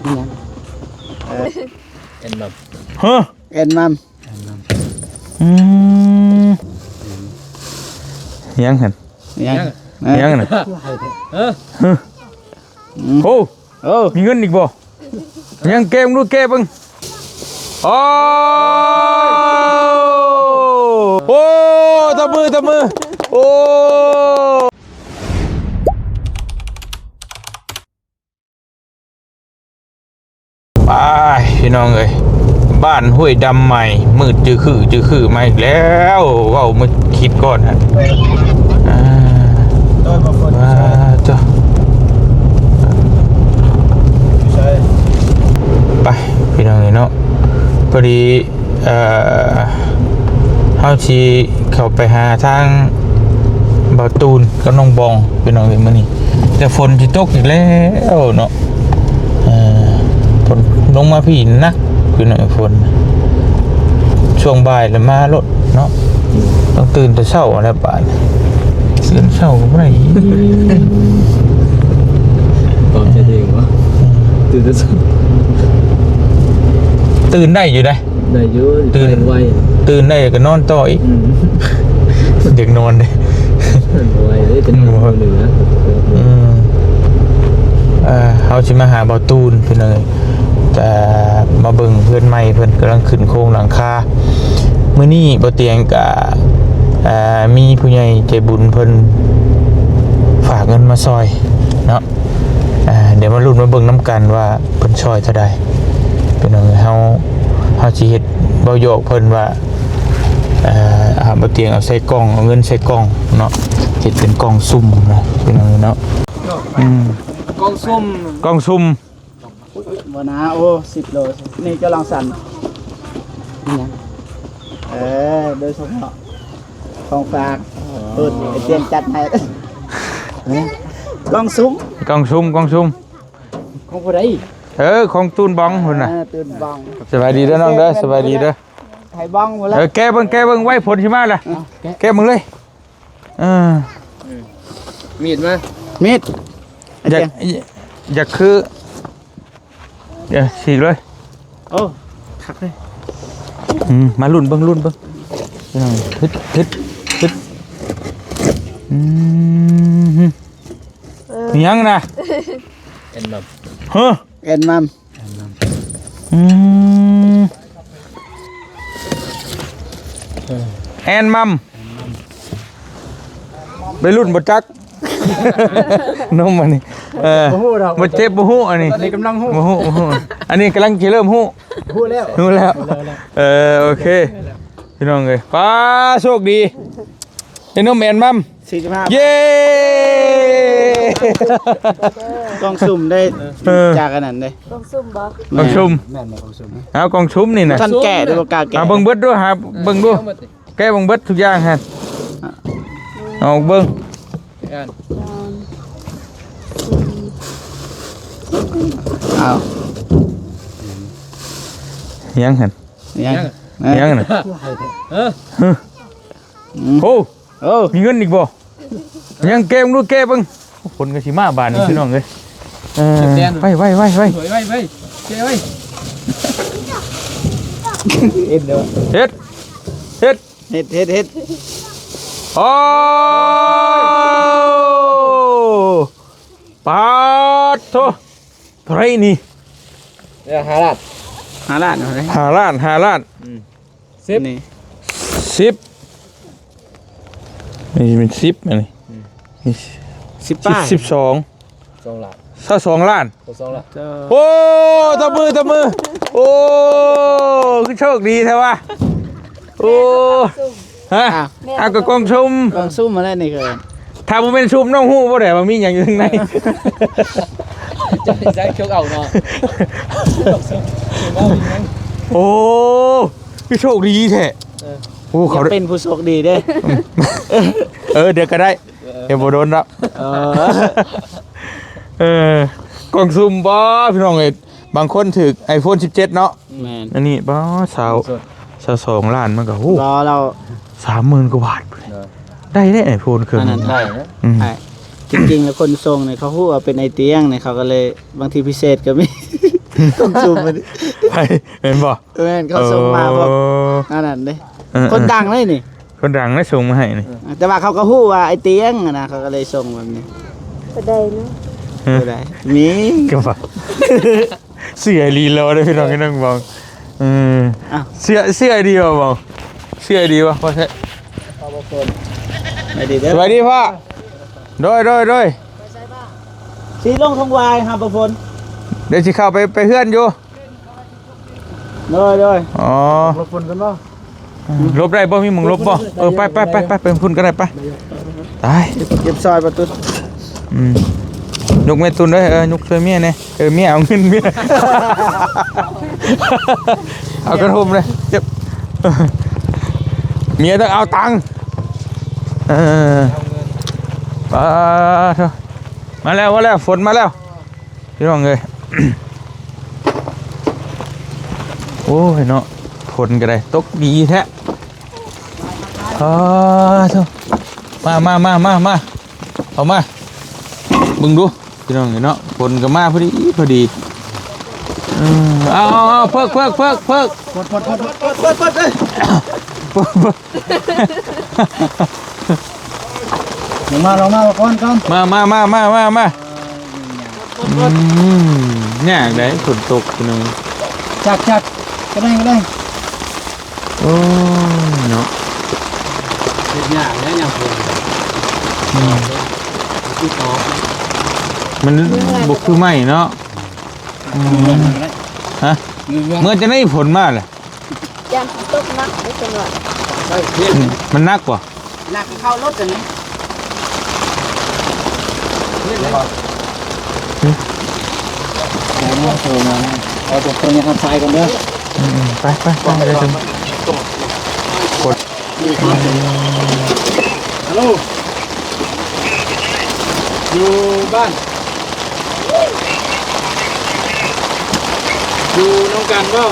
ຫຍັງ? ເອີ ແອນມັມ ຮະ ແອນມັມ ອືມ ຫຍັງຫັ້ນ? ຫຍັງ? ຫຍັງຫັ້ນ? ເອີ ຮະ ອືມ ໂອ້ ເອີ ມີເງິນອີກບໍ່? ຍັງແກະເບິ່ງດູ ແກະເບິ່ງ ໂອ້ ໂອ້ ຕົບມື ຕົບມື ໂອ້ ໄປ ພີ່ນ້ອງເອີຍ ບ້ານຫ້ວຍດຳໃໝ່ ມືດຈື່ຄື ຈື່ຄືມາອີກແລ້ວ ເວົ້າມື້ ຄິດກ່ອນຫັ້ນ ອ່າ ໂດຍບໍ່ຄົນ ອ່າ ເຈົ້າ ຢູ່ໃສ? ໄປ ພີ່ນ້ອງເອີຍເນາະ ພໍດີ ເອີ ເຮົາຊິເຂົ້າໄປຫາທາງບ່າວຕູນກັບນ້ອງບອງ ພີ່ນ້ອງເອີຍ ມື້ນີ້ ແຕ່ຝົນຊິຕົກອີກແລ້ວເນາະ ເອີ ຝົນລົງມາພີ້ໜັກ ພີ່ນ້ອງເອີຍ ຝົນ ຊ່ວງບ່າຍລະມາໂລດເນາະ ຕ້ອງຕື່ນແຕ່ເຊົ້າແລ້ວບາດ ຕື່ນເຊົ້າກໍບໍ່ໄດ້ອີກ ຕອບໃຈຕົວເອງວະ ຕື່ນແຕ່ເຊົ້າ ຕື່ນໄດ້ຢູ່ເດ້ ໄດ້ຢູ່ ຕື່ນໄວ ຕື່ນໄດ້ກໍນອນຕໍ່ອີກ ອືມ ຢາກນອນເດ້ ໄວເດ້ ເປັນ ອືມ ມື້ເໜືອ ອືມ ເອີ ເຮົາຊິມາຫາບ່າວຕູນ ພີ່ນ້ອງເອີຍ ຈະມາເບິ່ງເຮືອນໃໝ່ ເພິ່ນກຳລັງຂຶ້ນໂຄງຫຼັງຄາ ມື້ນີ້ບ່າວຕຽງກະ ເອີ ມີຜູ້ໃຫຍ່ໃຈບຸນເພິ່ນຝາກເງິນມາຊ່ອຍເນາະ ອ່າ ດຽວມາລຸ້ນມາເບິ່ງນຳກັນວ່າເພິ່ນຊ່ອຍເທົ່າໃດ ພີ່ນ້ອງເອີຍ ເຮົາ ເຮົາຊິເຮັດເວົ້າຫຍອກເພິ່ນວ່າ ເອີ ບ່າວຕຽງເອົາໃສ່ກ່ອງ ເອົາເງິນໃສ່ກ່ອງເນາະ ເຮັດເປັນກ່ອງສຸ່ມນະ ພີ່ນ້ອງເອີຍເນາະ ອືມ ກ່ອງສຸ່ມ ກ່ອງສຸ່ມ ບໍ່ນາ ໂອ້ ສິບໂລ ນີ້ເຈົ້າລອງສັ່ນ ອີຫຍັງ? ເອີ ໂດຍສະເພາະຂອງຝາກ ອໍ ເພິ່ນໄປຕຽງຈັດໃຫ້ ກ່ອງສຸ່ມ ກ່ອງສຸ່ມ ກ່ອງສຸ່ມ ຂອງຜູ້ໃດ? ເອີ ຂອງຕູນບອງພຸ້ນນະ ເອີ ຕູນບອງ ສະບາຍດີເດີນ້ອງເດີ ສະບາຍດີເດີ ໃຫ້ບອງພຸ້ນລະ ເອີ ແກະເບິ່ງ ແກະເບິ່ງ ໄວ້ຝົນຊິມາລະ ເອີ ແກະເບິ່ງເລີຍ ເອີ ມີດມາ ມີດ ຢາກ ຢາກຄື ເອີ ສີກເລີຍ ໂອ້ ຄັກເລີຍ ອືມ ມາລຸ້ນເບິ່ງ ລຸ້ນເບິ່ງ ພີ່ນ້ອງ ຮຶດ ຮຶດ ຮຶດ ອືມ ເອີ ຫຍັງນະ? ແອນມັມ ຮະ ແອນມັມ ອືມ ເອີ ແອນມັມ ໄວລຸ້ນບໍ່ຈັກ ນົມອັນນີ້ ເອີ ບໍ່ຮູ້ດອກ ບໍ່ເຈັບບໍ່ຮູ້ອັນນີ້ ອັນນີ້ກຳລັງຮູ້ ບໍ່ຮູ້ ບໍ່ຮູ້ ອັນນີ້ກຳລັງຊິເລີ່ມຮູ້ ຮູ້ແລ້ວ ຮູ້ແລ້ວ ຮູ້ແລ້ວ ເອີ ໂອເຄ ພີ່ນ້ອງເອີຍ ປ້າ ໂຊກດີ ໄດ້ນົມແອນມັມ ສີ່ສິບຫ້າ ເຢ້ ກ່ອງສຸ່ມໄດ້ ເອີ ຈາກອັນນັ້ນເດ້ ກ່ອງສຸ່ມບໍ່? ກ່ອງສຸ່ມ ແມ່ນ ແມ່ນ ແມ່ນ ກ່ອງສຸ່ມ ເອົາກ່ອງສຸ່ມນີ້ນະ ບໍ່ທັນແກະເດ້ ບໍ່ກ້າແກະ ເອົາເບິ່ງເບິດດູ ຫາເບິ່ງດູ ແກະເບິ່ງເບິດທຸກຢ່າງຫັ້ນ ເອົາເບິ່ງ ເອົາ ຫຍັງຫັ້ນ ຫຍັງ ຫຍັງຫັ້ນ ເອີ ຮະ ອືມ ໂອ້ ເອີ ມີເງິນອີກບໍ່? ຍັງແກະເບິ່ງດູ ແກະເບິ່ງ ຝົນກໍຊິມາບາດນີ້ ເອີ ພີ່ນ້ອງເອີຍ ເອີ ໄວໆໆໆ ໄວໆ ໄວ ແກະໄວ ເຮັດເດີ ເຮັດ ເຮັດ ເຮັດ ເຮັດ ເຮັດ ໂອ້ ປາດໂທ ເທົ່າໃດນີ້? ເອີ ຫ້າລ້ານ ຫ້າລ້ານ ຫ້າລ້ານ ຫ້າລ້ານ ອືມ ສິບ ນີ້ ສິບ ນີ້ເປັນສິບ ອັນນີ້ ອືມ ນີ້ ສິບປາຍ ສິບສອງ ສອງລ້ານ ຊາວສອງລ້ານ ຊາວສອງລ້ານ ໂອ້ ຕົບມື ຕົບມື ໂອ້ ຄືໂຊກດີແທ້ວະ ໂອ້ ຮະ ອ່ະ ອ່ະ ກໍກ່ອງຊຸ່ມ ກ່ອງຊຸ່ມຫັ້ນແຫຼະນີ້ຄື ຖ້າບໍ່ແມ່ນຊຸ່ມ ນ້ອງຮູ້ບໍ່ໄດ້ວ່າມີຫຍັງຢູ່ຂ້າງໃນ ຈະໄດ້ໃຊ້ໂຊກເອົາເນາະ ໂອ້ ຄືໂຊກດີແທ້ ເອີ ໂອ້ ເຂົາເປັນຜູ້ໂຊກດີເດ້ ເອີ ດຽວກໍໄດ້ ເອີ ຍັງບໍ່ດົນດອກ ເອີ ເອີ ກ່ອງຊຸ່ມບໍ່ ພີ່ນ້ອງເອີຍ ບາງຄົນຖືກໄອໂຟນສິບເຈັດເນາະ ແມ່ນ ອັນນີ້ບໍ່ ຊາວ ຊາວສອງລ້ານ ມັນກໍ ໂອ້ ລາວ ສາມໝື່ນກວ່າບາດ ໂດຍ ໄດ້ເດ້ໄອໂຟນເຄື່ອງ ອັນນັ້ນໄດ້ ອືມ ອ່ະ ຈິງໆແລ້ວຄົນສົ່ງນີ້ເຂົາຮູ້ວ່າເປັນໄອຕຽງນີ້ ເຂົາກໍເລີຍ ບາງທີພິເສດກໍມີ ສົ່ງຊຸມມານີ້ ໃຜ ແມ່ນບໍ່? ແມ່ນ ເຂົາສົ່ງມາ ເອີ ພວກອັນນັ້ນເດ້ ເອີໆ ຄົນດັງເລີຍນີ້ ຄົນດັງເລີຍສົ່ງມາໃຫ້ນີ້ ເອີ ແຕ່ວ່າເຂົາກໍຮູ້ວ່າອ້າຍຕຽງຫັ້ນນະ ເຂົາກໍເລີຍສົ່ງແບບນີ້ ບໍ່ໄດ້ເນາະ ບໍ່ໄດ້ ມີ ກໍວ່າ ເຊື່ອອີ່ຫຼີລາວເດ້ພີ່ນ້ອງ ພີ່ນ້ອງບອງ ເອີ ອ້າວ ເຊື່ອ ເຊື່ອອີ່ຫຼີບໍ່ບອງ ເຊື່ອອີ່ຫຼີບໍ່ ພໍ່ແທ້ ສະບາຍດີເດີ ສະບາຍດີພໍ່ ໂດຍ ໂດຍ ໂດຍ ຊິລົງທົ່ງວາຍຫາປະຝົນ ດຽວຊິເຂົ້າໄປ ໄປເຮືອນຢູ່ ໂດຍ ໂດຍ ອໍ ຫຼົບຝົນກັນບໍ່? ຫຼົບໄດ້ບໍ່? ມີໝ່ອງຫຼົບບໍ່? ເອີ ໄປ ໄປ ໄປ ໄປ ໄປພຸ້ນກໍໄດ້ ໄປ ຕາຍ ເກັບ ເກັບຊອຍປະຕຸນ ອືມ ຍົກແມ່ຕຸນເດີ ເອີ ຍົກຊ່ວຍເມຍແດ່ ເອີ ເມຍເອົາເງິນເມຍ ເອົາກະໂທມເລີຍ ເກັບ ເມຍຕ້ອງເອົາຕັງ ເອີ ປາໂທ ມາແລ້ວ ມາແລ້ວ ຝົນມາແລ້ວ ພີ່ນ້ອງເອີຍ ໂອ້ຍເນາະ ຝົນກໍໄດ້ຕົກດີແທ້ ອ້າໂທ້ ມາ ມາ ມາ ມາ ມາ ເຂົ້າມາ ເບິ່ງດູ ພີ່ນ້ອງເອີຍເນາະ ຝົນກໍມາພໍດີ ພໍດີ ເອີ ເອົາ ເອົາ ເພິກ ເພິກ ເພິກ ເພິກ ເພິກ ລົງມາ ລົງມາກ່ອນ ກ່ອນ ມາ ມາ ມາ ມາ ມາ ອືມ ຍາກເດ້ ຝົນຕົກ ພີ່ນ້ອງ ຈັກ ຈັກ ກະແດງ ກະແດງ ໂອ້ຍ ເນາະ ເຮັດຍາກແຫຼະ ຍາມຝົນ ອືມ ມັນບໍ່ຄືໄມ້ເນາະ ອືມ ຮະ ເມື່ອຈັ່ງໃດຝົນມາແຫຼະ ຢ້ານຝົນຕົກໜັກເດ້ ເພິ່ນວ່າ ມັນໜັກບໍ່? ໜັກເຂົ້າລົດອັນນີ້ ເອົາຕົວເພິ່ນຍັງທາງຊາຍກ່ອນເດີ ອືມ ໄປ ໄປ ໄປ ໄປ ໄປ ກົດ ຮັລໂຫຼ ຢູ່ບ້ານ ຢູ່ນຳກັນບໍ່?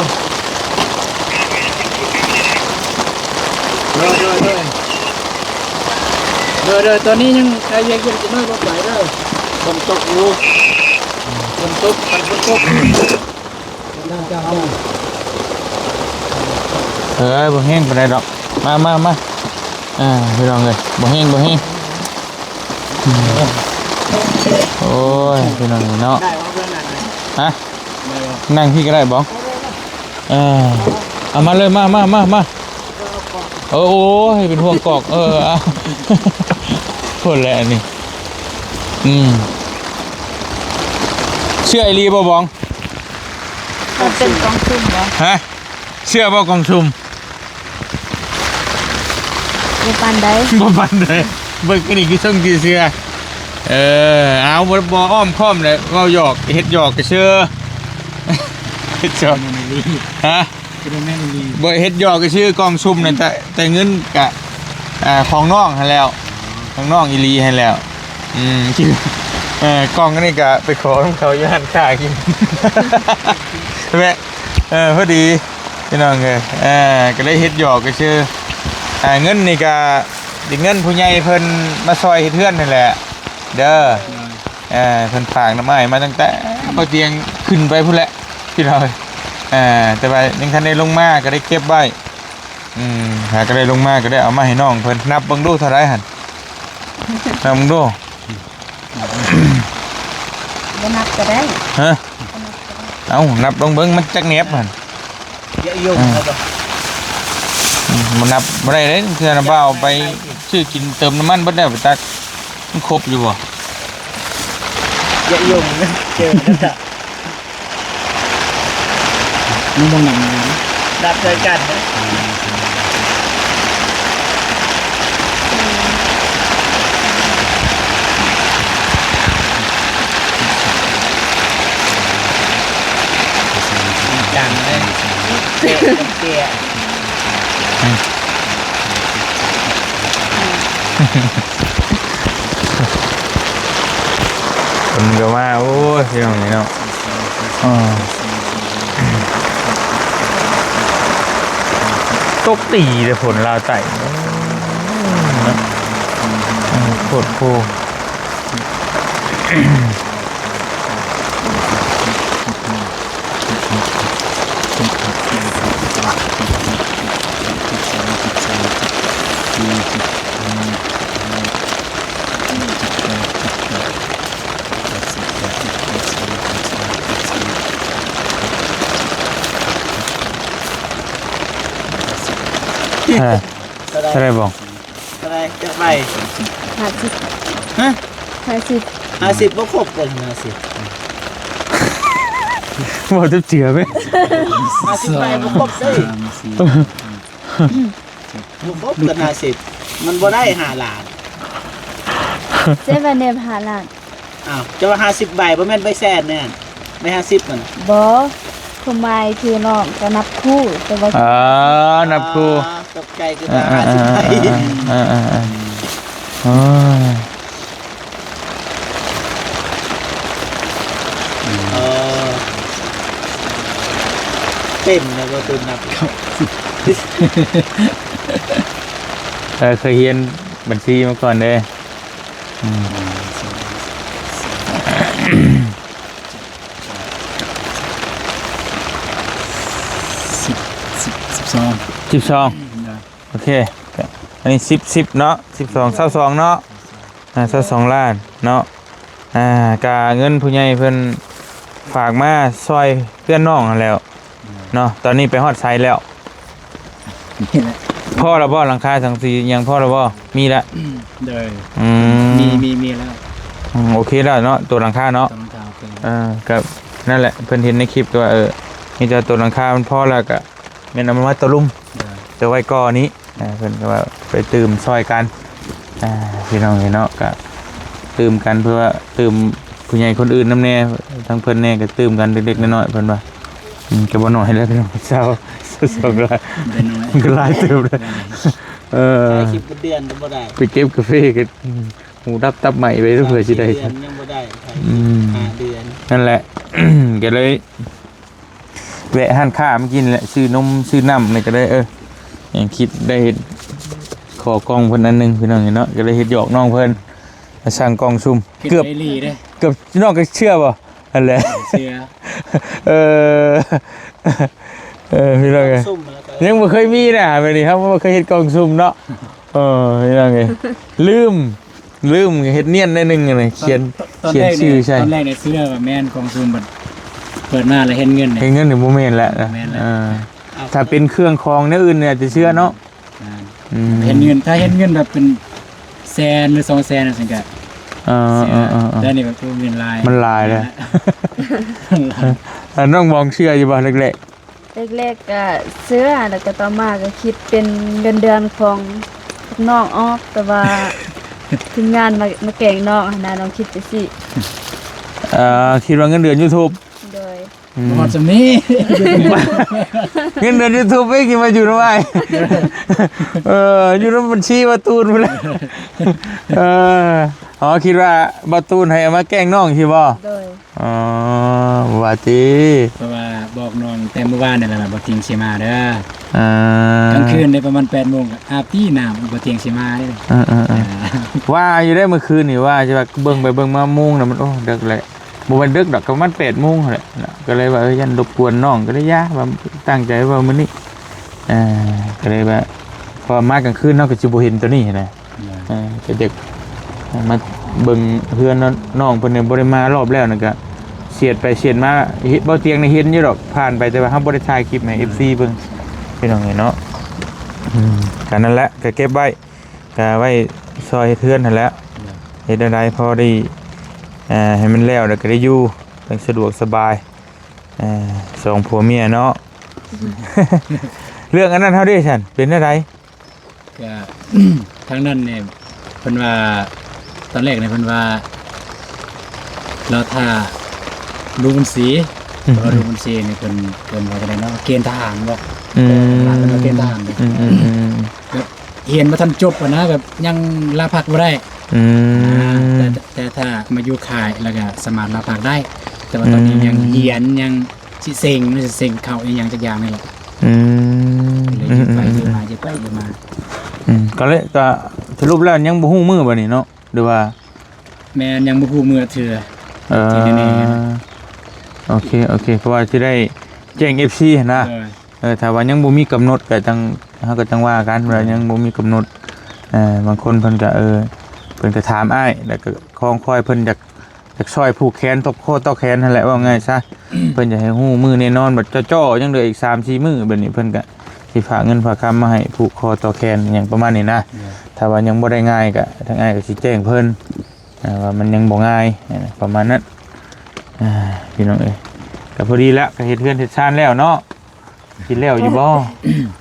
ໂດຍ ໂດຍ ໂດຍ ໂດຍ ໂດຍ ຕອນນີ້ຍັງໃຊ້ວຽກຢູ່ ຈັກໜ້ອຍລົງໄປເດີ ຝົນຕົກຢູ່ ຝົນຕົກ ມັນຝົນຕົກ ເອີຍ ບໍ່ແຮງປານໃດດອກ ມາ ມາ ມາ ອ່າ ພີ່ນ້ອງເອີຍ ບໍ່ແຮງ ບໍ່ແຮງ ໂອ້ຍ ພີ່ນ້ອງເອີຍເນາະ ຮະ ນັ່ງພີ້ກໍໄດ້ບໍ່? ເອີ ເອົາມາເລີຍ ມາ ມາ ມາ ມາ ເອີ ໂອ້ຍ ເປັນຫ່ວງກອກ ເອີ ເອົາ ໂພດແຫຼະອັນນີ້ ອືມ ເຊື່ອອີ່ຫຼີບໍ່ບອງ? ມັນເປັນກອງຊຸມບໍ່? ຮະ? ເຊື່ອບໍ່ກອງຊຸມ? ບໍ່ປານໃດ ບໍ່ປານໃດ ເບິ່ງອັນນີ້ຄືຊົງຄືເຊື່ອ ເອີ ເອົາ ບໍ່ ບໍ່ອ້ອມຄ້ອມແຫຼະ ເວົ້າຫຍອກ ເຮັດຫຍອກກະຊື່ ເຮັດຫຍອກ ແມ່ນອີ່ຫຼີ ຮະ ຄືວ່າແມ່ນອີ່ຫຼີ ບໍ່ ເຮັດຫຍອກກະຊື່ ກອງຊຸມນັ້ນ ແຕ່ ແຕ່ເງິນກະ ອ່າ ຂອງນ້ອງຫັ້ນແຫຼ້ວ ຂອງນ້ອງອີ່ຫຼີຫັ້ນແຫຼ້ວ ອືມ ເອີ ກອງອັນນີ້ກະໄປຂໍນຳເຂົາຢູ່ຮ້ານຄ້າກິນ ແວະ ເອີ ພໍດີ ພີ່ນ້ອງເອີຍ ເອີ ກໍເລີຍເຮັດຫຍອກກະຊື່ ອ່າ ເງິນນີ້ກະເປັນເງິນຜູ້ໃຫຍ່ເພິ່ນມາຊ່ອຍເຮັດເຮືອນຫັ້ນແຫຼະເດີ ໂດຍ ເອີ ເພິ່ນຝາກນຳອ້າຍມາຕັ້ງແຕ່ບໍ່ຕຽງຂຶ້ນໄປພຸ້ນແຫຼະ ພີ່ນ້ອງເອີຍ ເອີ ແຕ່ວ່າຍັງທັນໄດ້ລົງມາ ກໍໄດ້ເກັບໄວ້ ອືມ ຫາກໍໄດ້ລົງມາ ກໍໄດ້ເອົາມາໃຫ້ນ້ອງເພິ່ນ ນັບເບິ່ງດູເທົ່າໃດຫັ້ນ ນັບເບິ່ງດູ ບໍ່ນັບກໍໄດ້ ຮະ? ເອົ້າ ນັບລົງເບິ່ງ ມັນຈັກແໜບຫັ້ນ ເຍາະຢູ່ ອືມ ບໍ່ນັບບໍ່ໄດ້ເດ້ ເທື່ອນະ ບ່າວໄປຊື້ກິນເຕີມນ້ຳມັນເບິດແລ້ວ ໄປຕັກ ມັນຄົບຢູ່ບໍ່? ເຍາະຢູ່ ເຈີ ມັນບໍ່ນັບ ນັບໃສ່ກັນເດ້ ຈັງເລີຍ ເຕະ ເຕະ ເພິ່ນກໍມາ ໂອ້ຍ ພີ່ນ້ອງເອີຍເນາະ ອ່າ ຕົກດີເດ້ ຝົນລາວໃຕ້ເນາະ ໂຄດໂພ. ເອີ ເທົ່າໃດ? ເທົ່າໃດບໍ່? ເທົ່າໃດ? ຈັກໃບ? ຫ້າສິບ ຮະ? ຫ້າສິບ ຫ້າສິບບໍ່ຄົບເດ້ ຫ້າສິບ ບໍ່ຈັກເທື່ອເວີຍ ຫ້າສິບໃບບໍ່ຄົບເດ້ ສາມ ສີ່ ບໍ່ຄົບກັນ ຫ້າສິບ ມັນບໍ່ໄດ້ຫ້າລ້ານ ເສຍໄປແດ່ຫ້າລ້ານ. ອ້າວ ເຈົ້າວ່າຫ້າສິບໃບ ບໍ່ແມ່ນໃບແສນແນ່ ໃບຫ້າສິບມັນ ບໍ່ ຄວາມໝາຍຄືນ້ອງກໍນັບຄູ່ ແຕ່ວ່າ ເອີ ນັບຄູ່ ອ່າ ຕົກໃຈຄື ເອີ ຫ້າສິບໃບ ເອີ ເອີ ເອີ ເອີ ໂອ້ຍ ເຕັມແລ້ວບໍ່ ຕື່ມນັບ ເອີ ເຄີຍຮຽນບັນຊີມາກ່ອນເດ້. ອືມ ສິບ ສິບ ສິບສອງ ສິບສອງ ໂອເຄ ກະອັນນີ້ສິບ ສິບເນາະ ສິບສອງ ຊາວສອງເນາະ ອ່າ ຊາວສອງລ້ານເນາະ ອ່າ ກະເງິນຜູ້ໃຫຍ່ເພິ່ນຝາກມາຊ່ອຍເຮືອນນ້ອງຫັ້ນແຫຼ້ວ ເນາະ ຕອນນີ້ໄປຮອດໃສແລ້ວ? ນີ້ແຫຼະ ພໍແລ້ວບໍ່? ຫຼັງຄາສັງກະສີຫຍັງພໍແລ້ວບໍ່? ມີແລ້ວ ໂດຍ ອືມ ມີ ມີ ມີແລ້ວ ອືມ ໂອເຄແລ້ວເນາະ ຕົວຫຼັງຄາເນາະ ຕົວຫຼັງຄາ ໂອເຄ ເອີ ກໍນັ້ນແຫຼະ ເພິ່ນເຫັນໃນຄລິບກໍວ່າ ເອີ ມີແຕ່ຕົວຫຼັງຄາມັນພໍແລ້ວ ກໍແມ່ນເອົາມາໄວ້ຕໍ່ລຸ່ມ ໂດຍ ແຕ່ໄວ້ກ່ອນນີ້ ອ່າ ເພິ່ນກໍວ່າໄປຕື່ມຊ່ອຍກັນ ອ່າ ພີ່ນ້ອງເອີຍເນາະ ກະຕື່ມກັນ ເພື່ອຕື່ມຜູ້ໃຫຍ່ຄົນອື່ນນຳແດ່ ທາງເພິ່ນແດ່ ກະຕື່ມກັນເລັກໆນ້ອຍໆ ເພິ່ນວ່າ ອືມ ກະບໍ່ນ້ອຍແລ້ວພີ່ນ້ອງ ຊາວ ຊາວສອງລ້ານ ບໍ່ໄດ້ນ້ອຍ ມັນກະຫຼາຍເຕີບແລ້ວ ເອີ ຂາຍຄລິບເປັນເດືອນກໍບໍ່ໄດ້ ໄປເກັບກາເຟກໍ ອືມ ຫູດັບຕັບໄໝ້ໄປ ເພື່ອຊິໄດ້ ສາມສີ່ເດືອນຍັງບໍ່ໄດ້ ອືມ ຫ້າເດືອນ ນັ້ນແຫຼະ ກະເລີຍ ແວະຮ້ານຄ້າມາກິນແຫຼະ ຊື້ນົມຊື້ນ້ຳນີ້ກໍໄດ້ ເອີ ຍັງຄິດໄດ້ເຮັດ ຂໍກ່ອງເພິ່ນອັນໜຶ່ງພີ່ນ້ອງເນາະ ກໍໄດ້ເຮັດຫຍອກນ້ອງເພິ່ນ ສັ່ງກ່ອງຊຸ່ມ ເກືອບ ເກືອບນ້ອງກໍເຊື່ອບໍ່? ອັນແຫຼະ ເຊື່ອ ເອີ ເອີ ພີ່ນ້ອງເອີຍ ຊຸ່ມແລ້ວກໍ ຍັງບໍ່ເຄີຍມີນະ ແບບນີ້ ເຮົາບໍ່ເຄີຍເຮັດກ່ອງຊຸ່ມເນາະ ເອີ ພີ່ນ້ອງເອີຍ ລືມ ລືມເຮັດນຽນໜ້ອຍໜຶ່ງນະ ຂຽນ ຕອນ ຂຽນຊື່ໃສ່ ຕອນແລກນີ້ເຊື່ອວ່າແມ່ນກອງຊຸ່ມ ບັດເປີດມາແລ້ວເຫັນເງິນນີ້ ເຫັນເງິນນີ້ບໍ່ແມ່ນແລ້ວ ບໍ່ແມ່ນແລ້ວ ເອີ ຖ້າເປັນເຄື່ອງຂອງແນວອື່ນນີ້ອາດຈະເຊື່ອເນາະ ອືມ ເຫັນເງິນ ຖ້າເຫັນເງິນແບບເປັນແສນ ຫຼື ສອງແສນຈັ່ງຊີ້ກະ ເອີ ເຊື່ອ ເອີ ເອີ ແຕ່ນີ້ແບບ ໂອ້ ເງິນຫຼາຍ ມັນຫຼາຍເລີຍ ມັນຫຼາຍ ອັນນ້ອງບອງເຊື່ອຢູ່ບໍ່ແລກໆ? ແລກໆກະເຊື່ອ ແລ້ວກະຕໍ່ມາກະຄິດເປັນເງິນເດືອນຂອງພວກນ້ອງອອກ ແຕ່ວ່າທີມງານມາ ມາແກລ້ງນ້ອງຫັ້ນນະ ນ້ອງຄິດຈັ່ງຊີ້ ເອີ ຄິດວ່າເງິນເດືອນຢູທູບ ໂດຍ ອືມ ບໍ່ຮອດສ່ຳນີ້ ເງິນເດືອນຢູທູບເອງຊິມາຢູ່ນຳອ້າຍ ເອີ ຢູ່ນຳບັນຊີບ່າວຕູນພຸ້ນແຫຼະ ເອີ ອໍ ຄິດວ່າບ່າວຕູນໃຫ້ເອົາມາແກລ້ງນ້ອງຊີ້ບໍ່? ໂດຍ ອໍ ວ່າຕິ ເພາະວ່າບອກນ້ອງແຕ່ມື້ວານນີ້ແຫຼະວ່າບໍ່ຕຽງຊິມາເດີ ອ່າ ກາງຄືນໄດ້ປະມານແປດໂມງ ອາບຕີນ້ຳ ບໍ່ຕຽງຊິມາເດີ ເອີໆໆ ອ່າ ວ່າຢູ່ເດ້ມື້ຄືນນີ້ວ່າຊິວ່າເບິ່ງໄປເບິ່ງມາໂມງນະ ມັນ ໂອ້ ເດິກແຫຼະ ບໍ່ແມ່ນເດິກດອກ ກໍປະມານແປດໂມງຫັ້ນແຫຼະນະ ກໍເລີຍວ່າ ເອີ ຢ້ານລົບກວນນ້ອງ ກໍເລີຍຢ່າ ວ່າຕັ້ງໃຈວ່າມື້ນີ້ ອ່າ ກໍເລີຍວ່າ ເພາະວ່າມາກາງຄືນເຮົາກໍຊິບໍ່ເຫັນຕົວນີ້ຫັ້ນນະ ເອີ ກໍຢາກມາເບິ່ງເຮືອນເນາະ ນ້ອງເພິ່ນນີ້ບໍ່ໄດ້ມາລອບແລ້ວນັ້ນ ກໍສຽດໄປສຽດມາ ເຫັນ ເບົາຕຽງນີ້ເຫັນຢູ່ດອກ ຜ່ານໄປ ແຕ່ວ່າເຮົາບໍ່ໄດ້ຖ່າຍຄລິບໃຫ້ເອັຟຊີເບິ່ງ ພີ່ນ້ອງເອີຍເນາະ ອືມ ກໍນັ້ນແຫຼະ ກໍເກັບໄວ້ ກໍໄວ້ຊ່ອຍເຮັດເຮືອນຫັ້ນແຫຼະ ເຮັດແນວໃດພໍໄດ້ ອ່າ ໃຫ້ມັນແລ້ວ ແລ້ວກໍໄດ້ຢູ່ຢ່າງສະດວກສະບາຍ ອ່າ ສອງຜົວເມຍເນາະ ເລື່ອງອັນນັ້ນເຮົາເດ້ຊັ້ນ ເປັນແນວໃດ? ກະ ທາງນັ້ນນີ້ເພິ່ນວ່າ ຕອນແລກນີ້ເພິ່ນວ່າ ລໍຖ້າລຸງບຸນສີ ອືມ ເພາະວ່າລຸງບຸນສີນີ້ເພິ່ນ ເພິ່ນວ່າຈັ່ງໃດເນາະ ເກນທະຫານບໍ່ ອືມ ເພິ່ນວ່າເກນທະຫານ ອືມໆໆ ແບບຮຽນບໍ່ທັນຈົບຫັ້ນນະ ແບບຍັງລາພັກບໍ່ໄດ້ ອືມ ອ່າ ແຕ່ ແຕ່ຖ້າມາຢູ່ຄ້າຍແລ້ວກະສາມາດລາພັກໄດ້ ແຕ່ວ່າຕອນນີ້ ອືມ ຍັງຮຽນ ຍັງຊິເສັງ ຊິເສັງເຂົ້າອີ່ຫຍັງຈັກຢ່າງນີ້ແຫຼະ ອືມ ກໍເລີຍຢຸດໄປ ອືມໆໆ ຢູ່ມາ ຢຸດໄປຢູ່ມາ ອືມ ກໍເລີຍ ກໍສະຫຼຸບແລ້ວຍັງບໍ່ຮູ້ມື້ບັດນີ້ເນາະ ຫຼືວ່າ ແມ່ນ ຍັງບໍ່ຮູ້ມື້ເທື່ອ ເອີ ທີ່ແນ່ໆ ໂອເຄ ໂອເຄ ເພາະວ່າຊິໄດ້ແຈ້ງເອັຟຊີຫັ້ນນະ ໂດຍ ເອີ ຖ້າວ່າຍັງບໍ່ມີກຳນົດກໍຈັ່ງ ເຮົາກໍຈັ່ງວ່າກັນ ອືມ ວ່າຍັງບໍ່ມີກຳນົດ ເອີ ບາງຄົນເພິ່ນກໍ ເອີ ເພິ່ນກໍຖາມອ້າຍ ແລ້ວກໍຂອງຂ້ອຍເພິ່ນຢາກ ຢາກຊ່ອຍຜູກແຂນ ຕໍ່ຄໍຕໍ່ແຂນຫັ້ນແຫຼະ ເວົ້າງ່າຍຊະ ເພິ່ນຢາກໃຫ້ຮູ້ມື້ແນ່ນອນ ແບບຈໍ່ໆ ຍັງເຫຼືອອີກສາມສີ່ມື້ ແບບນີ້ເພິ່ນກະຊິ ຝາກເງິນຝາກຄຳມາໃຫ້ຜູກຄໍຕໍ່ແຂນຫຍັງປະມານນີ້ນະ. ໂດຍ ຖ້າວ່າຍັງບໍ່ໄດ້ງ່າຍກະ ທາງອ້າຍກະຊິແຈ້ງເພິ່ນ ອ່າ ວ່າມັນຍັງບໍ່ງ່າຍ ປະມານນັ້ນ. ອ່າ ພີ່ນ້ອງເອີຍ ກະພໍດີລະ ກະເຮັດເຮືອນເຮັດຊານແລ້ວເນາະ. ຊິແລ້ວຢູ່ບໍ່?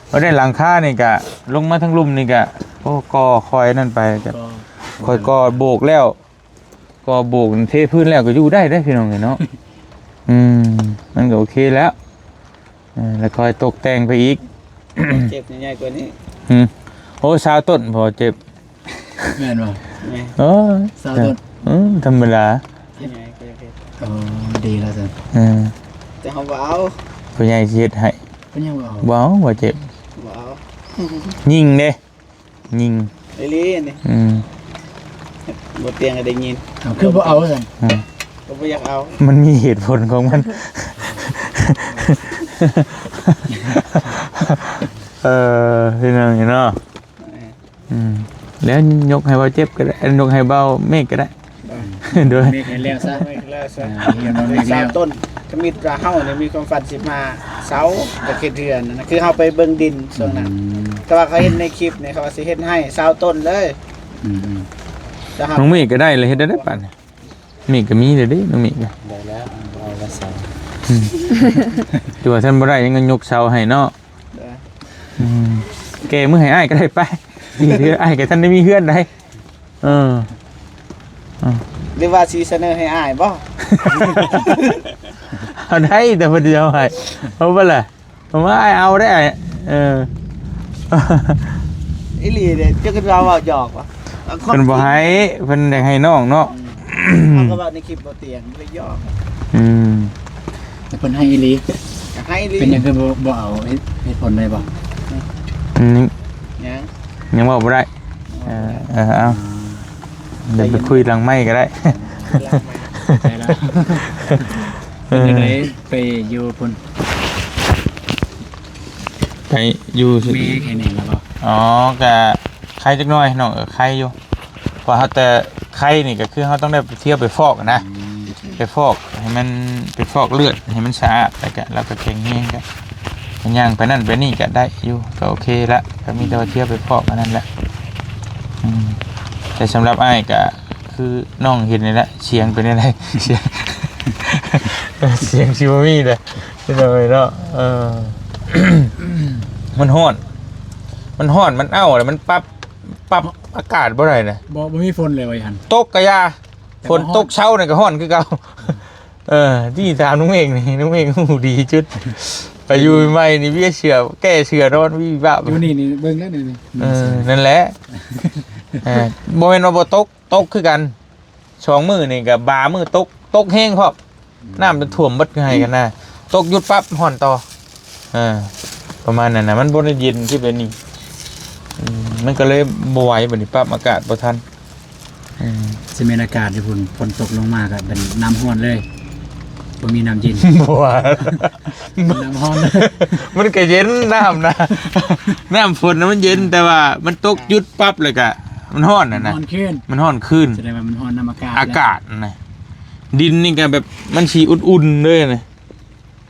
ບໍ່ໄດ້ ຫຼັງຄານີ້ກະລົງມາທາງລຸ່ມນີ້ກະ ໂອ້ ກໍ່ຄ່ອຍນັ້ນໄປກະ ຄ່ອຍກໍ່ໂບກແລ້ວ ກໍ່ໂບກເທພື້ນແລ້ວກະຢູ່ໄດ້ເດ້ພີ່ນ້ອງເອີຍເນາະ. ອືມ ມັນກະໂອເຄແລ້ວ. ເອີ ແລ້ວຄ່ອຍຕົກແຕ່ງໄປອີກ. ເຈັບໃຫຍ່ກວ່ານີ້. ຫືມ? ໂອ້ ຊາວຕົ້ນພໍເຈັບ. ແມ່ນບໍ່? ແມ່ນ. ໂອ້ຍ ຊາວຕົ້ນ. ເອີ ທຳມະດາ. ໃຫຍ່ກວ່າເຈັບ. ໂອ້ ດີແລ້ວຊັ້ນ. ເອີ ແຕ່ເຮົາບໍ່ເອົາ. ຜູ້ໃຫຍ່ຊິເຮັດໃຫ້. ເປັນຫຍັງບໍ່ເອົາ? ບໍ່ເອົາ ບໍ່ເຈັບ. ບໍ່ເອົາ. ຍິງເດ້. ຍິງອີ່ຫຼີນີ້. ອືມ ບໍ່ຕຽງກະໄດ້ຍິນ. ເອົາ ຄືບໍ່ເອົາຊັ້ນ? ອືມ ກະບໍ່ຢາກເອົາ. ມັນມີເຫດຜົນຂອງມັນ. ເອີ ພີ່ນ້ອງເນາະ. ແມ່ນ. ອືມ ແລ້ວຍົກໃຫ້ເບົາເຈັບກະໄດ້ ຍົກໃຫ້ເບົາເມກກະໄດ້. ໂດຍ ເມກໃຫ້ແລ້ວຊະ ເມກແລ້ວຊະ. ອ່າ ເຮັດເບົາເມກແລ້ວ ຊາວຕົ້ນ. ທຳອິດວ່າເຮົານີ້ມີຄວາມຝັນຊິມາເຊົາ ຢາກເຮັດເຮືອນນະ ຄືເຮົາໄປເບິ່ງດິນຊ່ວງນັ້ນ. ອືມ ແຕ່ວ່າເຂົາເຫັນໃນຄລິບນີ້ ເຂົາວ່າຊິເຮັດໃຫ້ຊາວຕົ້ນເລີຍ. ອືມໆ ແຕ່ເຮົາ ນ້ອງເມກກະໄດ້ລະ ເຮັດໄດ້ປານນີ້. ເມກກະມີເດ້ ນ້ອງເມກກະໄດ້ແລ້ວ. ເອົາລະເຊົາ. ອືມ ຕົວະຊັ້ນບໍ່ໄດ້ ຍັງຍົກເຊົາໃຫ້ເນາະ. ອືມ ແກະມືໃຫ້ອ້າຍກະໄດ້ໄປ. ອ້າຍກະທັນໄດ້ມີເຮືອນໃດ. ເອີ ເອີ ຫຼືວ່າຊິສະເໜີໃຫ້ອ້າຍບໍ່? ເອົາໄດ້ ແຕ່ເພິ່ນຈະເອົາໃຫ້ ເອົາບໍ່ລະ? ເອົາ ອ້າຍເອົາໄດ້. ເອີ ອີ່ຫຼີເດ້. ເຈົ້າຄິດວ່າເວົ້າຫຍອກວະ? ເພິ່ນບໍ່ໃຫ້ ເພິ່ນຢາກໃຫ້ນ້ອງເນາະ. ອືມ ເຮົາກະເວົ້າໃນຄລິບບໍ່ຕຽງ ບໍ່ໄດ້ຫຍອກ. ອືມ ແຕ່ເພິ່ນໃຫ້ອີ່ຫຼີ. ຢາກໃຫ້ອີ່ຫຼີ. ເປັນຫຍັງຄືບໍ່ ບໍ່ເອົາ? ເຫດ ເຫດຜົນໃດບໍ່? ອືມ ຍັງ ຍັງເວົ້າບໍ່ໄດ້. ເອີ ເອີ ເອົາ ອືມ ດຽວໄປຄຸຍຫຼັງໄມກະໄດ້. ໃຊ່ແລ້ວ ເອີ ເປັນຈັ່ງໃດໄປຢູ່ພຸ້ນ? ໄປຢູ່ ມີແຄ່ນີ້ລະບໍ່? ອໍ ກະໄຄຈັກໜ້ອຍນ້ອງ. ເອີ ໄຄຢູ່. ເພາະເຮົາແຕ່ໄຄນີ້ກະຄືເຮົາຕ້ອງໄດ້ໄປທຽວໄປຟອກນະ. ອືມ ໄປຟອກໃຫ້ມັນ ໄປຟອກເລືອດໃຫ້ມັນສະອາດ ແລ້ວກະ ແລ້ວກະແຂງແຮງ ກະຍ່າງໄປນັ້ນໄປນີ້ກະໄດ້ຢູ່ ກະໂອເຄລະ. ກະມີແຕ່ວ່າທຽວໄປຟອກອັນນັ້ນແຫຼະ. ອືມ ແຕ່ສຳລັບອ້າຍກະຄືນ້ອງເຫັນນີ້ແຫຼະ ສຽງເປັນຈັ່ງໃດ ສຽງ ສຽງຊິບໍ່ມີເດ້ ເປັນຈັ່ງໃດເນາະ. ເອີ ມັນຮ້ອນ ມັນຮ້ອນ ມັນເອົ້າ ແລ້ວມັນປັບ ປັບອາກາດບໍ່ໄດ້ນະ. ບໍ່ ບໍ່ມີຝົນເລີຍວ່າຊັ້ນ. ຕົກກະຢ່າ ແຕ່ວ່າຮ້ອນ ຝົນຕົກເຊົ້ານີ້ກະຮ້ອນຄືເກົ່າ. ເອີ ນີ້ຖາມນ້ອງເອງນີ້ ນ້ອງເອງຮູ້ດີທີ່ສຸດ. ໄປຢູ່ໃໝ່ນີ້ເວຍເສື້ອ ແກ້ເສື້ອນອນວິວາບ ຢູ່ນີ້ນີ້ເບິ່ງແລ້ວນີ້. ເອີ ນັ້ນແຫຼະ. ເອີ ບໍ່ແມ່ນວ່າບໍ່ຕົກ ຕົກຄືກັນ. ສອງມື້ນີ້ກະບາມື້ຕົກ ຕົກແຮງພ້ອມ. ນ້ຳຈົນຖ້ວມເບິດໄຮ່ກັນນາ ຕົກຢຸດປັບຮ້ອນຕໍ່. ເອີ ປະມານນັ້ນນະ ມັນບໍ່ໄດ້ເຢັນຄືແບບນີ້. ອືມ ມັນກະເລີຍບໍ່ໄຫວ ບາດນີ້ປັບອາກາດບໍ່ທັນ. ອືມ ຊິແມ່ນອາກາດຢູ່ພຸ້ນ ຝົນຕົກລົງມາກະເປັນນ້ຳຮ້ອນເລີຍ ບໍ່ມີນ້ຳເຢັນ. ບໍ່ວ່າ ນ້ຳຮ້ອນເລີຍ. ມັນກະເຢັນນ້ຳນະ ນ້ຳຝົນນະມັນເຢັນ ແຕ່ວ່າມັນຕົກຢຸດປັບແລ້ວກະມັນຮ້ອນຫັ້ນນະ ມັນຮ້ອນຄືນ ມັນຮ້ອນຄືນ. ສະແດງວ່າມັນຮ້ອນນຳອາກາດ ອາກາດນະ. ດິນນີ້ກະແບບມັນຊິອຸ່ນໆເລີຍນະ.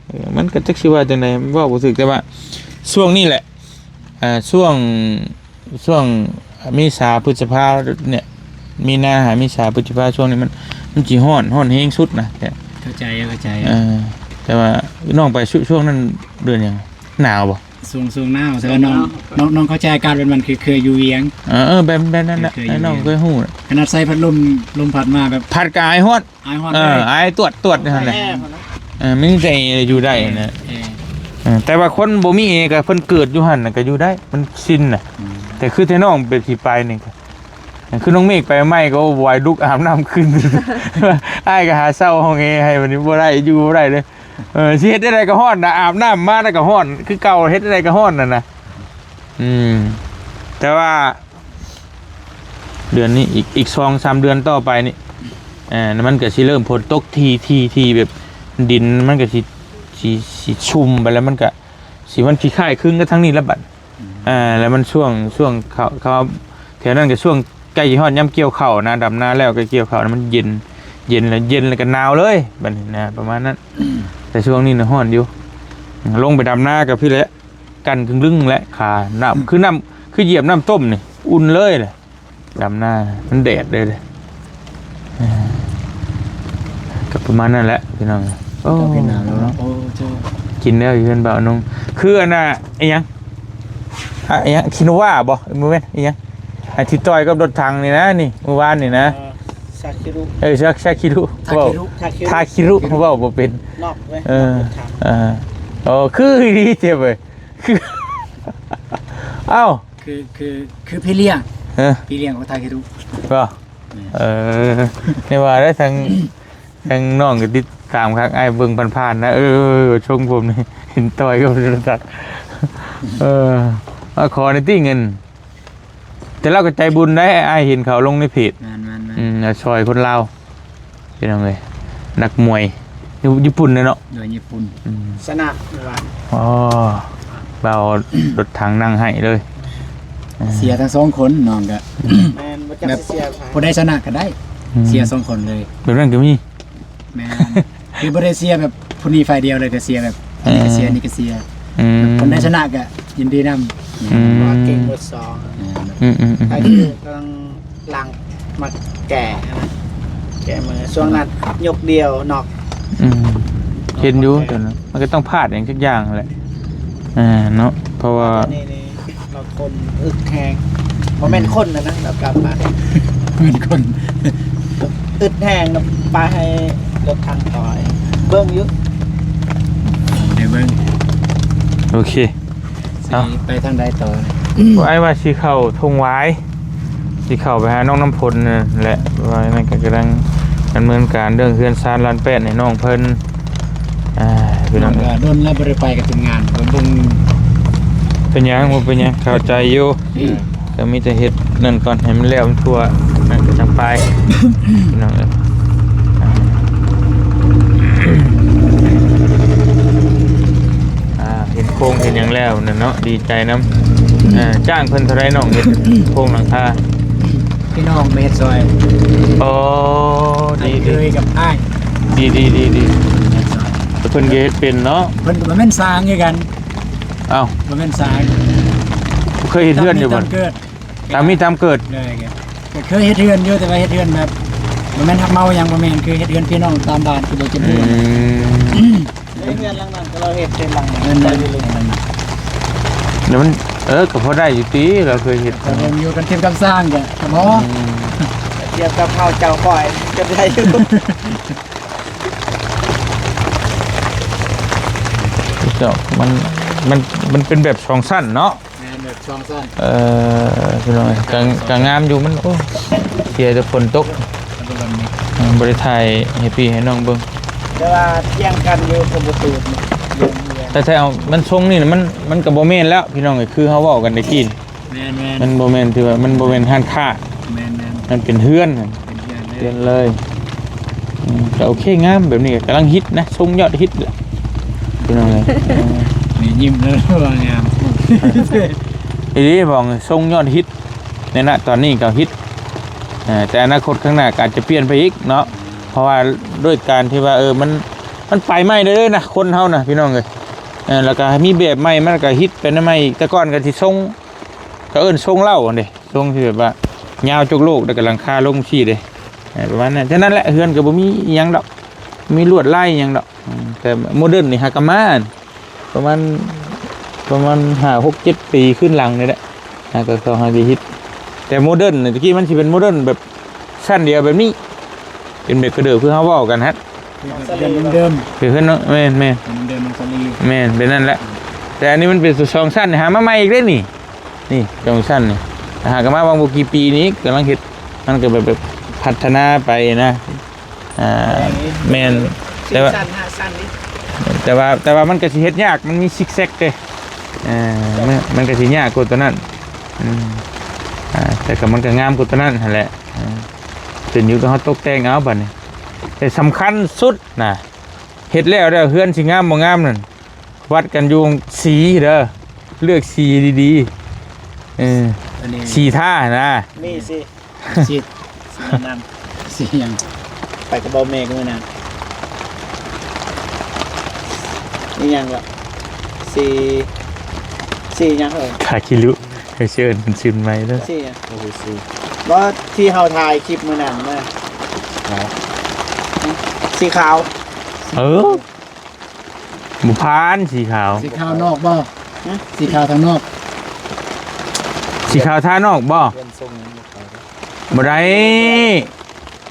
ເອີ ມັນກະຈັກຊິວ່າຈັ່ງໃດ ເວົ້າບໍ່ຖືກ ແຕ່ວ່າຊ່ວງນີ້ແຫຼະ ອ່າ ຊ່ວງ ຊ່ວງເມສາ ພຶດສະພາ ນີ້ ມີນາ ຫາ ເມສາ ພຶດສະພາ ຊ່ວງນີ້ມັນ ມັນຊິຮ້ອນ ຮ້ອນແຮງສຸດນະ. ເຂົ້າໃຈ ເຂົ້າໃຈ. ເອີ ແຕ່ວ່ານ້ອງໄປຊ່ວງນັ້ນເດືອນຫຍັງ? ໜາວບໍ່? ຊ່ວງ ຊ່ວງໜາວ ແຕ່ວ່ານ້ອງ ນ້ອງ ນ້ອງເຂົ້າໃຈອາກາດແບບນັ້ນ ຄືເຄີຍຢູ່ວຽງ. ເອີ ເອີ ແບບ ແບບນັ້ນແຫຼະ ເຄີຍຢູ່ວຽງ ນ້ອງເຄີຍຮູ້. ຂະໜາດໃສ່ພັດລົມ ລົມພັດມາແບບ ພັດກະອາຍຮ້ອນ. ອາຍຮ້ອນ ເອີ ເລີຍ ອາຍຕວດຕວດຫັ້ນແຫຼະ. ເອີ ມັນແອຢູ່ໄດ້ນະ. ເອີ ເອີ ແຕ່ວ່າຄົນບໍ່ມີແອກະເພິ່ນເກີດຢູ່ຫັ້ນນະກະຢູ່ໄດ້ ມັນຊິນນະ. ອືມ ແຕ່ຄືແຕ່ນ້ອງແບບຊິໄປນີ້ກະ ຄືນ້ອງເມກໄປໃໝ່ກະ ໂອ້ ບໍ່ໄຫວ ລຸກອາບນ້ຳຄືນ. ອ້າຍກະຫາເຊົ່າຫ້ອງແອໃຫ້ ບາດນີ້ບໍ່ໄດ້ ຢູ່ບໍ່ໄດ້ເລີຍ. ເອີ ຊິເຮັດຈັ່ງໃດກະຮ້ອນນະ ອາບນ້ຳມາແລ້ວກະຮ້ອນຄືເກົ່າ ເຮັດຈັ່ງໃດກະຮ້ອນຫັ້ນນະ. ອືມ ແຕ່ວ່າ ເດືອນນີ້ ອີກ ອີກສອງສາມເດືອນຕໍ່ໄປນີ້ ເອີ ມັນກະຊິເລີ່ມຝົນຕົກຖີ່ໆ ແບບດິນມັນກະຊິ ຊິ ຊິຊຸ່ມໄປ ແລ້ວມັນກະຊິ ມັນຊິຄ້າຍຄຶງກັບທາງນີ້ລະບັດ. ອືມ ເອີ ແລ້ວມັນຊ່ວງ ຊ່ວງເຂົາ ເຂົາແຖວນັ້ນກະຊ່ວງໃກ້ຊິຮອດຍາມກ່ຽວເຂົ້ານະ ດຳນາແລ້ວກະກ່ຽວເຂົ້ານະ ມັນເຢັນ ເຢັນແລ້ວ ເຢັນແລ້ວກະໜາວເລີຍບັດນີ້ນະ ປະມານນັ້ນ. ແຕ່ຊ່ວງນີ້ນະຮ້ອນຢູ່ ລົງໄປດຳນາກະພີ້ແຫຼະ. ແ ກັນກຶງລຶ້ງແຫຼະ ຂານ້ຳ ຄືນ້ຳ ຄືຢຽບນ້ຳຕົ້ມນີ້ ອຸ່ນເລີຍແຫຼະ ດຳນາ ມັນແດດເດ້ ເອີ ກໍປະມານນັ້ນແຫຼະພີ່ນ້ອງ. ໂອ້ ເຈົ້າກິນນ້ຳແລ້ວເນາະ. ໂອ້ ເຈົ້າ ກິນແລ້ວຢູ່ເຮືອນບ່າວນົງ ຄືອັນນ່າ ອີຫຍັງ ອະ ອີຫຍັງ ຄິໂນວາບໍ່? ບໍ່ແມ່ນ ອີຫຍັງ ອັນທີ່ຕ່ອຍກັບລົດຖັງນີ້ນະ ນີ້ ມື້ວານນີ້ນະ ເອີ ຊາຄິລຸ ເອີ ຊາ ຊາຄິລຸ ທາຄິລຸ ເວົ້າ ທາຄິລຸ ທາຄິລຸ ເວົ້າບໍ່ເປັນ ນອກເວີຍ ເອີ ນອກລົດຖັງ ເອີ ໂອ້ ຄືດີເຈັບເວີຍ ຄື ເອົ້າ ຄື ຄື ຄືພີ່ລ້ຽງ ເອີ ພີ່ລ້ຽງຂອງທາຄິລຸ ບໍ່? ແມ່ນ ເອີ ແນວວ່າໄດ້ ທາງ ທາງນ້ອງກໍຕິດຕາມຄັກ ອ້າຍເບິ່ງຜ່ານໆນະ ເອີ ຊົງຜົມນີ້ ເຫັນຕ່ອຍກັບລົດຖັງ ເອີ ມາຂໍໜ້ອຍຕິເງິນ ແຕ່ລາວກໍໃຈບຸນໄດ໋ ອ້າຍເຫັນເຂົາລົງໃນເພຈ ແມ່ນໆໆ ອືມ ຊ່ອຍຄົນລາວ ພີ່ນ້ອງເອີຍ ນັກມວຍຢູ່ຍີ່ປຸ່ນເນາະ ໂດຍຍີ່ປຸ່ນ ອືມ ຊະນະເມື່ອວານ ອໍ ບ່າວລົດຖັງນັ່ງໃຫ້ເລີຍ ເສຍທັງສອງຄົນ ນ້ອງກໍ ແມ່ນ ບໍ່ຈັກ ແບບ ຊິເສຍໃຜ ຜູ້ໃດຊະນະກໍໄດ້ ອືມ ເສຍສອງຄົນເລີຍ ແບບນັ້ນກໍມີ ແມ່ນ ຄືບໍ່ໄດ້ເຊຍແບບຜູ້ນີ້ຝ່າຍດຽວເລີຍ ກໍເຊຍແບບ ເອີ ອັນນີ້ກໍເຊຍ ອັນນີ້ກໍເຊຍ ອືມ ຄົນໃດຊະນະກໍຍິນດີນຳ ອືມ ວ່າເກັ່ງໝົດສອງ ແມ່ນ ອືມໆໆ ໃຜທີ່ກຳລັງຫຼັງມາແກ່ນະ ແກ່ມືຊ່ວງນັ້ນຍົກດຽວນອກ ອືມ ເຫັນຢູ່ ຕອນນັ້ນມັນກໍຕ້ອງພາດຫຍັງຈັກຢ່າງແຫຼະ ອ່າ ເນາະ ເພາະວ່າ ອັນນີ້ນີ້ ລາວຄົນອຶດແຮງ ບໍ່ແມ່ນຄົນນະ ລາວກັບມາ ແມ່ນຄົນ ອຶດແຮງນະ ປະໃຫ້ລົດຖັງຖອຍ ເບິ່ງຢູ່ ໃຫ້ເບິ່ງ ໂອເຄ ຊິ ເອົ້າ ໄປທາງໃດຕໍ່ນະ? ອ້າຍວ່າຊິເຂົ້າທົ່ງຫວາຍ ຊິເຂົ້າໄປຫານ້ອງນ້ຳຝົນນັ້ນແຫຼະ ວ່ານັ້ນກໍກຳລັງດຳເນີນການເລື່ອງເຮືອນຊານລານແປ້ນໃຫ້ນ້ອງເພິ່ນ ອ່າ ພີ່ນ້ອງ ນ້ອງກໍດົນແລ້ວບໍ່ໄດ້ໄປກັບທີມງານ ເບິ່ງ ເປັນຫຍັງ ບໍ່ເປັນຫຍັງ ເຂົ້າໃຈຢູ່ ເອີ ກໍມີແຕ່ເຮັດນັ້ນກ່ອນ ໃຫ້ມັນແລ້ວທົ່ວນັ້ນກໍຈັ່ງໄປ ພີ່ນ້ອງເອີຍ ອ່າ ເຫັນໂຄງເຫັນຫຍັງແລ້ວນັ້ນເນາະ ດີໃຈນຳ ເອີ ຈ້າງເພິ່ນເທົ່າໃດນ້ອງ ເຮັດໂຄງຫຼັງຄາ? ພີ່ນ້ອງມາເຮັດຊ່ອຍ ອໍ ດີໆ ເອີຍ ກັບອ້າຍ ດີໆໆໆ ເຮັດຊ່ອຍ ແຕ່ເພິ່ນກໍເຮັດເປັນເນາະ ເພິ່ນກໍບໍ່ແມ່ນຊ່າງຄືກັນ ເອົ້າ ບໍ່ແມ່ນຊ່າງ ເຄີຍເຮັດເຮືອນຢູ່ບໍ່? ຕາມມີຕາມເກີດ ຕາມມີຕາມເກີດ ເລີຍ ກໍເຄີຍເຮັດເຮືອນຢູ່ ແຕ່ວ່າເຮັດເຮືອນແບບ ບໍ່ແມ່ນຮັບເໝົາຫຍັງ ບໍ່ແມ່ນ ຄືເຮັດເຮືອນພີ່ນ້ອງຕາມບ້ານ ຄືບໍ່ຈຳເປັນ ອືມ ໃນເຮືອນຫຼັງນັ້ນກໍລາວເຮັດເປັນຫຼັງ ເຮືອນນັ້ນ ແລ້ວມັນ ເອີ ກໍພໍໄດ້ຢູ່ຕິ ລາວເຄີຍເຮັດ ກໍເບິ່ງຢູ່ກັນເຕັມກຳສ້າງກໍ ກໍພໍ ອືມ ທຽບກັບເຮົາເຈົ້າຂ້ອຍກໍໄດ້ຢູ່ ເຈົ້າ ມັນ ມັນ ມັນເປັນແບບສອງຊັ້ນເນາະ ແມ່ນແບບສອງຊັ້ນ ເອີ ພີ່ນ້ອງເອີຍ ກໍ ກໍງາມຢູ່ ມັນ ໂອ້ ເສຍແຕ່ຝົນຕົກ ເອີ ບໍ່ໄດ້ຖ່າຍໃຫ້ພີ່ໃຫ້ນ້ອງເບິ່ງ ແຕ່ວ່າທຽງກັນຢູ່ ກໍບໍ່ຖືກ ແທ້ໆ ເອົາ ມັນຊົງນີ້ນະ ມັນ ມັນກໍບໍ່ແມ່ນແລ້ວ ພີ່ນ້ອງເອີຍ ຄືເຮົາເວົ້າກັນແຕ່ກີ້ ແມ່ນໆ ມັນບໍ່ແມ່ນ ຖືວ່າມັນບໍ່ແມ່ນຮ້ານຄ້າ ແມ່ນໆ ມັນເປັນເຮືອນ ເປັນເຮືອນເລີຍ ເຮືອນເລີຍ ອືມ ກໍໂອເຄ ງາມ ແບບນີ້ກໍກຳລັງຮິດນະ ຊົງຍອດຮິດແຫຼະ ພີ່ນ້ອງເອີຍ ນີ້ຍິ້ມແລ້ວວ່າງາມ ອີ່ຫຼີ ບອກຊົງຍອດຮິດ ໃນນະຕອນນີ້ກໍຮິດ ເອີ ແຕ່ອະນາຄົດຂ້າງໜ້າກໍອາດຈະປ່ຽນໄປອີກເນາະ ເພາະວ່າດ້ວຍການທີ່ວ່າ ເອີ ມັນ ມັນໄປໃໝ່ເດ້ນະ ຄົນເຮົານະ ພີ່ນ້ອງເອີຍ ເອີ ແລ້ວກໍມີແບບໃໝ່ ມັນກໍຮິດໄປໃນໃໝ່ອີກ ແຕ່ກ່ອນກໍຊິຊົງ ເຂົາເອີ້ນຊົງເຫຼົ້າຫັ້ນເດ້ ຊົງທີ່ແບບວ່າຍາວຈົກໂລກ ແລ້ວກໍຫຼັງຄາລົງຊີ້ເດ້ ເອີ ປະມານນັ້ນ ເທົ່ານັ້ນແຫຼະ ເຮືອນກໍບໍ່ມີອີ່ຫຍັງດອກ ມີລວດລາຍອີ່ຫຍັງດອກ ອືມ ແຕ່ໂມເດີນນີ້ຫາກະມາ ປະມານ ປະມານຫ້າ ຫົກ ເຈັດປີຂຶ້ນຫຼັງນີ້ແຫຼະ ຫາກະເຂົາຫາກະຮິດ ແຕ່ໂມເດີນນີ້ ຕະກີ້ມັນຊິເປັນໂມເດີນແບບຊັ້ນດຽວແບບນີ້ ເປັນແບບກະເດີບ ຄືເຮົາເວົ້າກັນຫັ້ນ ເປັນເດີມ ເປັນເຮືອນເນາະ ແມ່ນໆ ເປັນເດີມຂອງອີ່ຫຼີ ແມ່ນ ເປັນນັ້ນແຫຼະ ແຕ່ອັນນີ້ມັນເປັນສອງຊັ້ນ ຫາມາໃໝ່ອີກເດ້ນີ້ ນີ້ສອງຊັ້ນນີ້ ຫາກະມາຫວ່າງບໍ່ກີ່ປີນີ້ ກຳລັງເຮັດ ມັນກໍແບບ ແບບພັດທະນາໄປນະ ອ່າ ແມ່ນ ສີ່ ແຕ່ວ່າ ຊັ້ນ ຫ້າ ຊັ້ນນີ້ ແຕ່ວ່າ ແຕ່ວ່າມັນກໍຊິເຮັດຍາກ ມັນມີຊິກແຊັກເດ້ ເອີ ມັນ ມັນກໍຊິຍາກກວ່າຕົວນັ້ນ ອືມ ອ່າ ແຕ່ກໍມັນກໍງາມກວ່າຕົວນັ້ນຫັ້ນແຫຼະ ເອີ ຂຶ້ນຢູ່ກັບເຮົາຕົກແຕ່ງເອົາບັດນີ້ ແຕ່ສຳຄັນສຸດນະ ເຮັດແລ້ວ ແລ້ວເຮືອນຊິງາມບໍ່ງາມນັ້ນ ວັດກັນຢູ່ສີເດີ ເລືອກສີດີໆ ເອີ ອັນນີ້ ສີທານະ ມີສີ ສີ ສີຫຍັງ ສີຫຍັງ ໄປກັບເບົາແມ່ກມື້ນັ້ນ ອີຫຍັງລະ ສີ ສີຫຍັງເອີຍ? ຄາຄິລຸ ເອີ ເຊີນ ເຊີນໃໝ່ເດີ. ສີຫຍັງ? ບໍ່ ທີ່ເຮົາຖ່າຍຄລິບມື້ນັ້ນນະ ຂາວ ສີຂາວ. ເອີ ບໍ່ຜ່ານ ສີຂາວ. ສີຂາວນອກບໍ່? ຮະ? ສີຂາວທາງນອກ. ສີຂາວທານອກບໍ່? ບໍ່ໄດ້.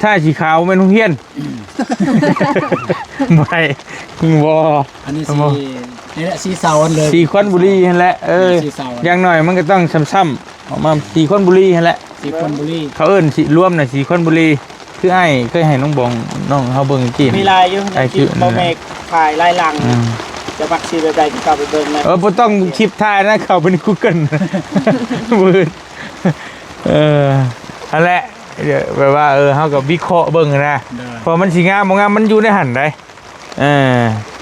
ຖ້າສີຂາວແມ່ນໂຮງຮຽນ ບໍ່ໄດ້. ບໍ່ ອັນນີ້ສີ ບໍ່ ນີ້ແຫຼະ ສີເສົາອັນເລີຍ ສີຄອນບຸລີຫັ້ນແຫຼະ. ເອີ ສີເສົາ ຢ່າງໜ້ອຍມັນກໍຕ້ອງຊ້ຳໆ ອອກມາສີຄອນບຸລີຫັ້ນແຫຼະ. ສີຄອນບຸລີ ເຂົາເອີ້ນສີລວມນະ ສີຄອນບຸລີ. ຄືອ້າຍເຄີຍໃຫ້ນ້ອງບອງ ນ້ອງເຮົາເບິ່ງກີ້ ມີຫຼາຍຢູ່ໃນຄລິບ ບໍ່ແມ່ນຖ່າຍຫຼາຍຫຼັງ. ອືມ ຈະມັກສີແບບໃດກໍເຂົ້າໄປເບິ່ງນະ. ເອີ ບໍ່ຕ້ອງຄລິບຖ່າຍນະ ເຂົ້າໄປໃນ Google ເອີ ຫັ້ນແຫຼະ. ແບບວ່າ ເອີ ເຮົາກໍວິເຄາະເບິ່ງນະ ເພາະມັນຊິງາມບໍ່ງາມ ມັນຢູ່ໃນຫັ້ນໃດ. ເອີ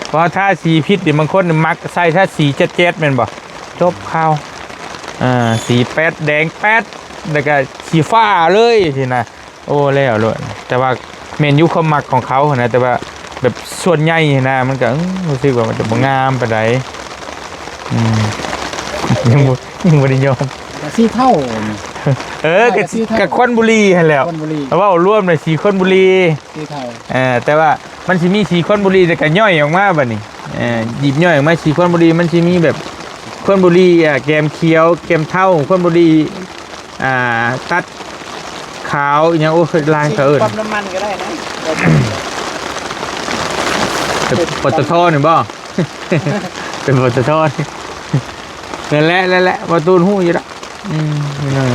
ເພາະຖ້າສີຜິດນີ້ ບາງຄົນມັກໃສ່ ຖ້າສີແຈດໆ ແມ່ນບໍ່? ຈົບຂ່າວ. ເອີ ສີແປດ ແດງແປດ ແລ້ວກໍສີຟ້າເລີຍຊີ້ນະ. ໂອ້ ແລ້ວໂລດ. ແຕ່ວ່າແມ່ນຢູ່ຄວາມມັກຂອງເຂົາຫັ້ນນະ ແຕ່ວ່າແບບສ່ວນໃຫຍ່ຫັ້ນນະ ມັນກໍ ເອີ ຮູ້ສຶກວ່າມັນຈະບໍ່ງາມປານໃດ. ອືມ ຍັງບໍ່ ຍັງບໍ່ໄດ້ຍອມ. ກໍສີເທົາ ເອີ ກໍ ກໍສີເທົາ ກໍຄອນບຸລີຫັ້ນແຫຼ້ວ ຄອນບຸລີ ເວົ້າລວມນະ ສີຄອນບຸລີ ສີເທົາ. ເອີ ແຕ່ວ່າມັນຊິມີສີຄອນບຸລີ ແລ້ວກໍຍ່ອຍອອກມາບັດນີ້. ເອີ ຫຍິບຍ່ອຍອອກມາ ສີຄອນບຸລີ ມັນຊິມີແບບຄອນບຸລີ ອ່າ ແກມຂຽວ ແກມເທົາ ຄອນບຸລີ ອ່າ ຕັດຂາວ ອີຫຍັງ ໂອ້ ຄືລາຍເຂົາເອີ້ນ ປ້ຳນ້ຳມັນກໍໄດ້ນະ. ເປັນ ປຕທ ນີ້ບໍ່? ເປັນ ປຕທ ນີ້ ນັ້ນແຫຼະ ນັ້ນແຫຼະ ບໍ່ຕູນຮູ້ຢູ່ດອກ. ອືມ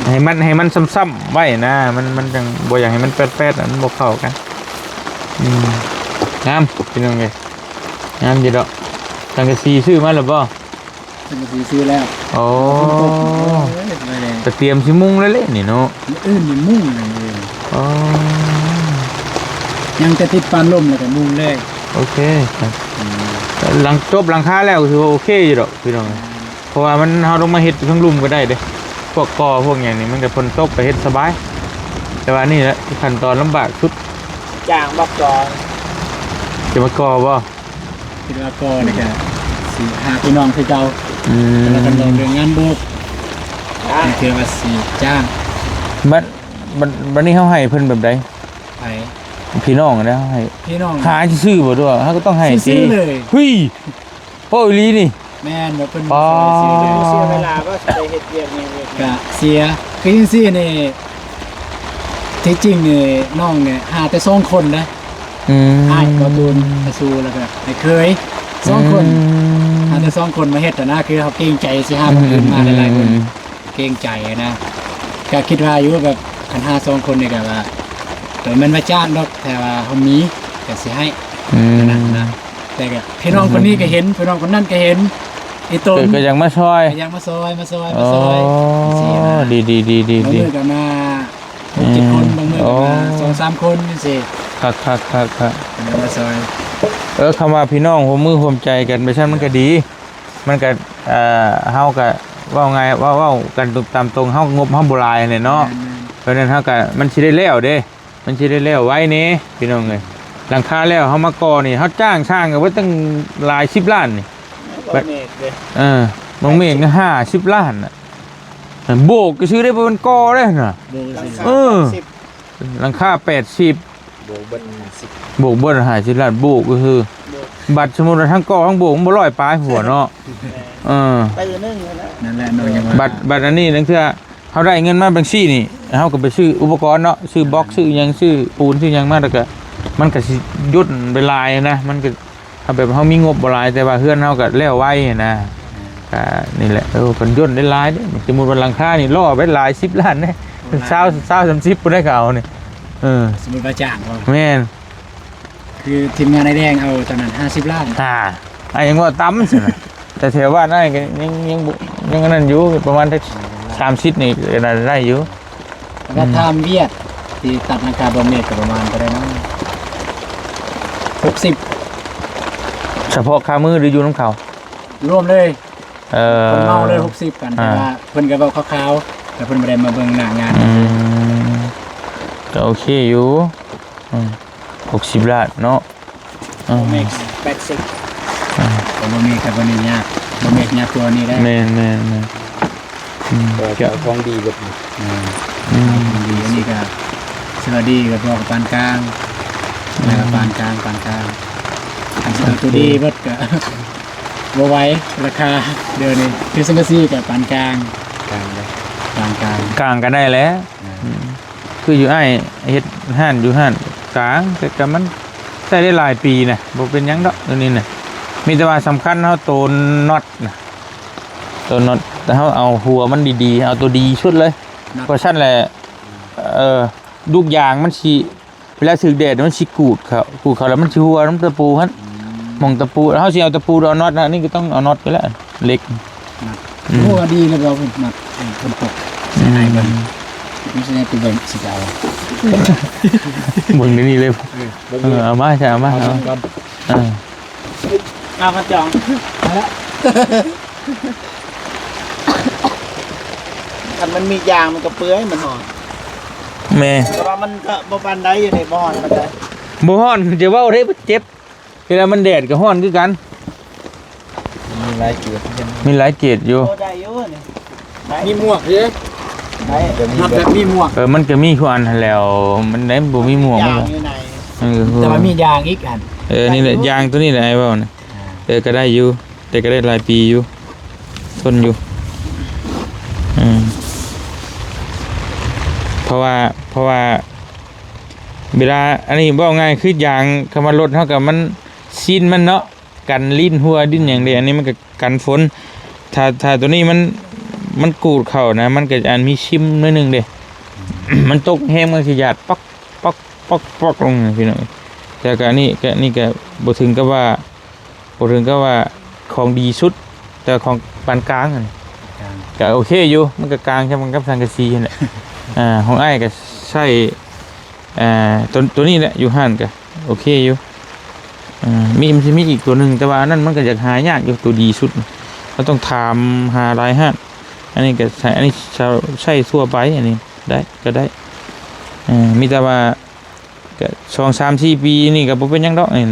ໃຫ້ມັນ ໃຫ້ມັນຊ້ຳໆໄວ້ນະ ມັນ ມັນຈັ່ງບໍ່ຢາກໃຫ້ມັນແປດໆ ມັນບໍ່ເຂົ້າກັນ. ອືມ ງາມ ພີ່ນ້ອງເອີຍ ງາມຢູ່ດອກ. ສັງກະສີຊື້ມາແລ້ວບໍ່? ສັງກະສີຊື້ແລ້ວ. ໂອ້ ຝົນຕົກ ໂອ້ຍ ໄປແລ້ວ ກະຕຽມຊິມຸງແລ້ວເລະນີ້ເນາະ. ມື້ອື່ນນີ້ມຸງເລີຍ. ອໍ ຍັງແຕ່ຕິດປານລົມແລ້ວກະມຸງເລີຍ. ໂອເຄ ອືມ ຫຼັງຈົບຫຼັງຄາແລ້ວກໍຖືວ່າໂອເຄຢູ່ດອກພີ່ນ້ອງ. ແມ່ນ ເພາະວ່າມັນ ເຮົາຕ້ອງມາເຮັດເທິງລຸ່ມກໍໄດ້ເດ້. ພວກກໍ່ພວກຫຍັງນີ້ ມັນກໍຝົນຕົກກໍເຮັດສະບາຍ. ແຕ່ວ່ານີ້ແຫຼະຂັ້ນຕອນລຳບາກສຸດ. ຈ້າງບໍ່ກໍ່ ຈະມາກໍ່ບໍ່? ຄິດວ່າກໍນີ້ກະຊິຫາພີ່ນ້ອງຄືເກົ່າ. ອືມ ແຕ່ວ່າຄັນເວົ້າເລື່ອງງານໂບກ ອ່າ ນີ້ຄືວ່າຊິຈ້າງ. ບັດ ບັດ ບັດນີ້ເຮົາໃຫ້ເພິ່ນແບບໃດ? ໃຜ? ພີ່ນ້ອງນະ ເຮົາໃຫ້ ພີ່ນ້ອງ ຫາຊື່ໆບໍ່ຕົວະ? ເຮົາກໍຕ້ອງໃຫ້ຕິ. ຊື່ໆເລີຍ. ຫຸຍ ເວົ້າອີ່ຫຼີນີ້. ແມ່ນ ວ່າເພິ່ນ ອໍ ເສຍເວລາບໍ່ໄດ້ເຮັດວຽກຫຍັງເລີຍ. ກະເສຍ ຄືຈັ່ງຊີ້ນີ້ ທີ່ຈິງນີ້ນ້ອງນີ້ຫາແຕ່ສອງຄົນເດ້. ອືມ ອ້າຍ ບໍ່ຕູນ ຕາຊູ ແລ້ວກໍອ້າຍເຂີຍ ສອງຄົນ. ອືມ ຫາແຕ່ສອງຄົນມາເຮັດຫັ້ນນະ ຄືເຮົາເກງໃຈຊິຫາຄົນອື່ນມາ ອືມ ຫຼາຍໆຄົນ. ອືມ ເກງໃຈນະ ກໍຄິດວ່າຢູ່ແບບຄັນຫາສອງຄົນນີ້ກໍວ່າ ໂຕແມ່ນວ່າຈ້າງດອກ ແຕ່ວ່າເຮົາມີກໍຊິໃຫ້. ອືມ ນັ້ນນະ ແຕ່ກໍພີ່ນ້ອງຄົນນີ້ກໍເຫັນ ອືມ ພີ່ນ້ອງຄົນນັ້ນກໍເຫັນ ອີ່ຕົນກໍ ກໍຢາກມາຊ່ອຍ ກໍຢາກມາຊ່ອຍ ມາຊ່ອຍ ມາຊ່ອຍ ອໍ ຈັ່ງຊີ້ນະ. ດີໆໆໆ ບາງມື້ກໍມາ ຫົກເຈັດຄົນ ອືມ ບາງມື້ກໍມາ ອໍ ສອງສາມຄົນຈັ່ງຊີ້. ຄັກໆໆໆ ເພິ່ນກໍມາຊ່ອຍ. ເອີ ຄຳວ່າພີ່ນ້ອງຮ່ວມມືຮ່ວມໃຈກັນໄປຊັ້ນມັນກໍດີ. ມັນກໍ ເອີ ເຮົາກໍເວົ້າງ່າຍ ເວົ້າ ເວົ້າກັນຕາມຕົງ ເຮົາ ງົບເຮົາບໍ່ຫຼາຍຫັ້ນແຫຼະເນາະ. ແມ່ນໆ ເພາະນັ້ນເຮົາກໍ ມັນຊິໄດ້ແລ້ວເດ້ ມັນຊິໄດ້ແລ້ວໄວແດ່ພີ່ນ້ອງເອີຍ. ຫຼັງຄາແລ້ວເຮົາມາກໍ່ນີ້ ເຮົາຈ້າງຊ່າງກໍເບິດຕັ້ງຫຼາຍສິບລ້ານນີ້. ເອີ ບາງເມກກໍຫ້າສິບລ້ານນະ. ໂບກຊື່ໆເດ້ ບໍ່ແມ່ນກໍ່ເດ້ນະ. ໂບກຊື່ໆ ເອີ ຫຼັງຄາແປດສິບ ໂບກເບິດຫ້າສິບ ໂບກເບິດຫ້າສິບລ້ານ ໂບກກໍຄື ໂບກ ບັດສົມມຸດວ່າທັງກໍ່ທັງໂບກມັນບໍ່ຮ້ອຍປາຍຫົວເນາະ. ແມ່ນ ເອີ ຕື້ໜຶ່ງຫັ້ນນະ. ນັ້ນແຫຼະນ້ອງຍັງວ່າ ບັດ ບັດອັນນີ້ລາງເທື່ອເຮົາໄດ້ເງິນມາບັນຊີນີ້ ເຮົາກໍໄປຊື້ອຸປະກອນເນາະ ຊື້ບລັອກ ຊື້ຫຍັງ ຊື້ປູນ ຊື້ຫຍັງມາ ແລ້ວກໍມັນກໍຊິຫຍຸດໄປຫຼາຍນະ ມັນກໍ ເຮົາແບບເຮົາມີງົບບໍ່ຫຼາຍ ແຕ່ວ່າເຮືອນເຮົາກໍແລ້ວໄວນະ. ອືມ ກໍນີ້ແຫຼະ ເອີ ເພິ່ນຍົນໄດ້ຫຼາຍເດ້. ສົມມຸດວ່າຫຼັງຄານີ້ລໍ້ໄປຫຼາຍສິບລ້ານເດ້. ໂອ້ ຊາວ ຊາວສາມສິບພຸ້ນໄດ໋ເຂົາເອົານີ້. ເອີ ສົມມຸດວ່າຈ້າງບໍ່? ແມ່ນ ຄືທີມງານອ້າຍແດງເອົາຕອນນັ້ນຫ້າສິບລ້ານ. ອ່າ ອ້າຍຍັງວ່າຕ່ຳຊັ້ນນະ ແຕ່ແຖວບ້ານອ້າຍກໍຍັງ ຍັງບໍ່ ຍັງອັນນັ້ນຢູ່ ປະມານສາມສິບນີ້ກໍໄດ້ຢູ່. ແລ້ວກໍ ອືມ ທາມວຽກທີ່ຕັດຫຼັງຄາບ່ອນເມກກໍປະມານເທົ່າໃດເນາະ? ຫົກສິບ ສະເພາະຄາມື ຫຼື ຢູ່ນຳເຂົາ? ລວມເລີຍ. ເອີ ເພິ່ນເໝົາເລີຍຫົກສິບກັນ. ອ່າ ແຕ່ວ່າເພິ່ນກໍເວົ້າຄ່າວໆ ແຕ່ເພິ່ນບໍ່ໄດ້ມາເບິ່ງໜ້າງານ. ອືມ ກໍໂອເຄຢູ່. ອືມ ຫົກສິບລ້ານເນາະ. ອືມ ບໍ່ມີແປດສິບ. ອືມ ບໍ່ມີກໍບໍ່ມີຍາກ. ບໍ່ແມ່ນຍາກກວ່ານີ້ແຫຼະ. ແມ່ນໆໆ ອືມ ເອີ ເຈົ້າຂອງດີເບິດນີ້. ແມ່ນ ອືມ ຂອງດີ. ອັນນີ້ກໍສະຫວັດດີກໍບອກປານກາງ ແລ້ວກໍປານກາງ ປານກາງ. ອັນຊິເອົາຕົວດີເບິດກໍບໍ່ໄຫວ ລາຄາດຽວນີ້ ຄືສັງກະສີກໍປານກາງ ກາງເດ້ ປານກາງ ກາງກໍໄດ້ແຫຼະ. ອືມ ອືມ ຄືຢູ່ອ້າຍເຮັດຮ້ານຢູ່ຮ້ານກາງ ແຕ່ກໍມັນໃຊ້ໄດ້ຫຼາຍປີນະ ບໍ່ເປັນຫຍັງດອກ ໂຕນີ້ນະ. ມີແຕ່ວ່າສຳຄັນເຮົາໂຕນັອດນະ ໂຕນັອດ ແຕ່ເຮົາເອົາຫົວມັນດີໆ ເອົາໂຕດີສຸດເລີຍ. ນັອດ ເພາະຊັ້ນແຫຼະ ເອີ ລູກຢາງມັນຊິ ເວລາຖືກແດດມັນຊິກູດເຂົ້າ ກູດເຂົ້າແລ້ວມັນຊິຮົ່ວນຳຕະປູຫັ້ນ. ອືມ ໝ່ອງຕະປູ ເຮົາຊິເອົາຕະປູ ເອົານັອດນະ ນີ້ກໍຕ້ອງເອົານັອດໄປແລ້ວ ເຫຼັກ. ນັອດ ອືມ ໂອ້ ດີແລ້ວເຮົານັອດ ເອີ ເພິ່ນຕົກ ອືມ ໃຫ້ເບິ່ງ ມີແຕ່ໄດ້ໄປເບິ່ງຊິເອົາ ເບິ່ງໃນນີ້ເລີຍ. ເອີ ເບິ່ງ ເອີ ເອົາມາ ເອົາມາ ເອົາມາ ເອົາມາກ່ອນ. ເອີ ເອົາມາຈອງ ມາແລ້ວ. ຄັນມັນມີຢາງມັນກໍເປື່ອຍ ມັນຮ້ອນ. ແມ່ນ ແຕ່ວ່າມັນກໍບໍ່ປານໃດຢູ່ໃນ ບໍ່ຮ້ອນປານໃດ. ບໍ່ຮ້ອນ ຈະເວົ້າໄດ້ ບໍ່ເຈັບ. ເວລາມັນແດດກໍຮ້ອນຄືກັນ. ມີຫຼາຍເກດ ມີຫຼາຍເກດຢູ່. ໂອ້ ໄດ້ຢູ່ນີ້ ໄດ້ ມີໝວກເດ້. ໄດ້ ຮັບແບບມີໝວກ. ເອີ ມັນກໍມີຄືອັນຫັ້ນແຫຼ້ວ ມັນໄດ້ບໍ່ມີໝວກ ຢາງຢູ່ໃນ. ເອີ ແຕ່ວ່າມີຢາງອີກອັນ. ເອີ ນີ້ແຫຼະ ຢາງຕົວນີ້ແຫຼະ ອ້າຍເວົ້ານະ. ອ່າ ເອີ ກໍໄດ້ຢູ່ ແຕ່ກໍໄດ້ຫຼາຍປີຢູ່ ທົນຢູ່. ອືມ ເພາະວ່າ ເພາະວ່າເວລາ ອັນນີ້ເວົ້າງ່າຍຄືຢາງ ຄຳວ່າລົດເຮົາກໍມັນ ຊີ້ນມັນເນາະ ກັນລີ້ນຮົ່ວລີ້ນຫຍັງເດ້. ອັນນີ້ມັນກໍກັນຝົນ ຖ້າ ຖ້າຕົວນີ້ມັນ ມັນກູດເຂົ້ານະ ມັນກໍອາດມີຊິມໜ້ອຍໜຶ່ງເດ້. ມັນຕົກແຮງ ມັນຊິຢາດປັກ ປັກ ປັກ ປັກລົງ ພີ່ນ້ອງ. ແຕ່ກໍອັນນີ້ ກໍ ນີ້ກໍບໍ່ເຖິງກັບວ່າ ບໍ່ເຖິງກັບວ່າຂອງດີສຸດ ແຕ່ຂອງປານກາງຫັ້ນ ກາງ ກໍໂອເຄຢູ່. ມັນກໍກາງສ່ຳກັນກັບສັງກະສີຫັ້ນແຫຼະ. ອ່າ ຂອງອ້າຍກໍໃຊ້ ອ່າ ຕົວ ຕົວນີ້ແຫຼະ ຢູ່ຮ້ານກໍໂອເຄຢູ່. ອ່າ ມີ ມັນຊິມີອີກຕົວໜຶ່ງ ແຕ່ວ່າອັນນັ້ນມັນກໍຢາກຫາຍາກຢູ່ ຕົວດີສຸດ ເຮົາຕ້ອງຖາມຫາຫຼາຍຮ້ານ. ອັນນີ້ກໍໃຊ້ ອັນນີ້ໃຊ້ທົ່ວໄປ ອັນນີ້ໄດ້ ກໍໄດ້. ເອີ ມີແຕ່ວ່າ ກໍສອງສາມສີ່ປີນີ້ກໍບໍ່ເປັນຫຍັງດອກ ນີ້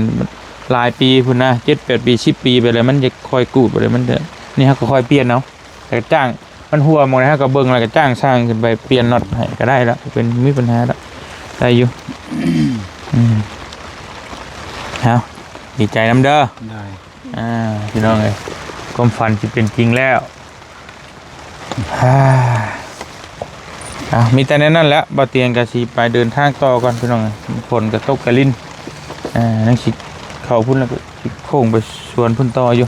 ຫຼາຍປີພຸ້ນນະ ເຈັດແປດປີ ສິບປີໄປແລ້ວ ມັນຈະຄ່ອຍກູດໄປແລ້ວ ມັນຈະ ນີ້ເຮົາກໍຄ່ອຍປ່ຽນເອົາ. ແຕ່ກໍຈ້າງ ມັນຮົ່ວໝ່ອງໃດ ເຮົາກໍເບິ່ງ ແລ້ວກໍຈ້າງຊ່າງຂຶ້ນໄປປ່ຽນນັອດໃຫ້ກໍໄດ້ແລ້ວ ເປັນ ມີປັນຫາແລ້ວ ໄດ້ຢູ່. ອືມ ເອົາ ດີໃຈນຳເດີ. ໄດ້ ອ່າ ພີ່ນ້ອງເອີຍ ຄວາມຝັນຊິເປັນຈິງແລ້ວ. ເອົາ ມີແຕ່ແນວນັ້ນແຫຼະ ບ່າວຕຽງກໍຊິໄປເດີນທາງຕໍ່ກ່ອນ ພີ່ນ້ອງ. ຝົນກໍຕົກກະລິນ ເອີ ຍັງຊິເຂົ້າພຸ້ນ ແລ້ວກໍຊິໂຄ້ງໄປສວນພຸ້ນຕໍ່ຢູ່.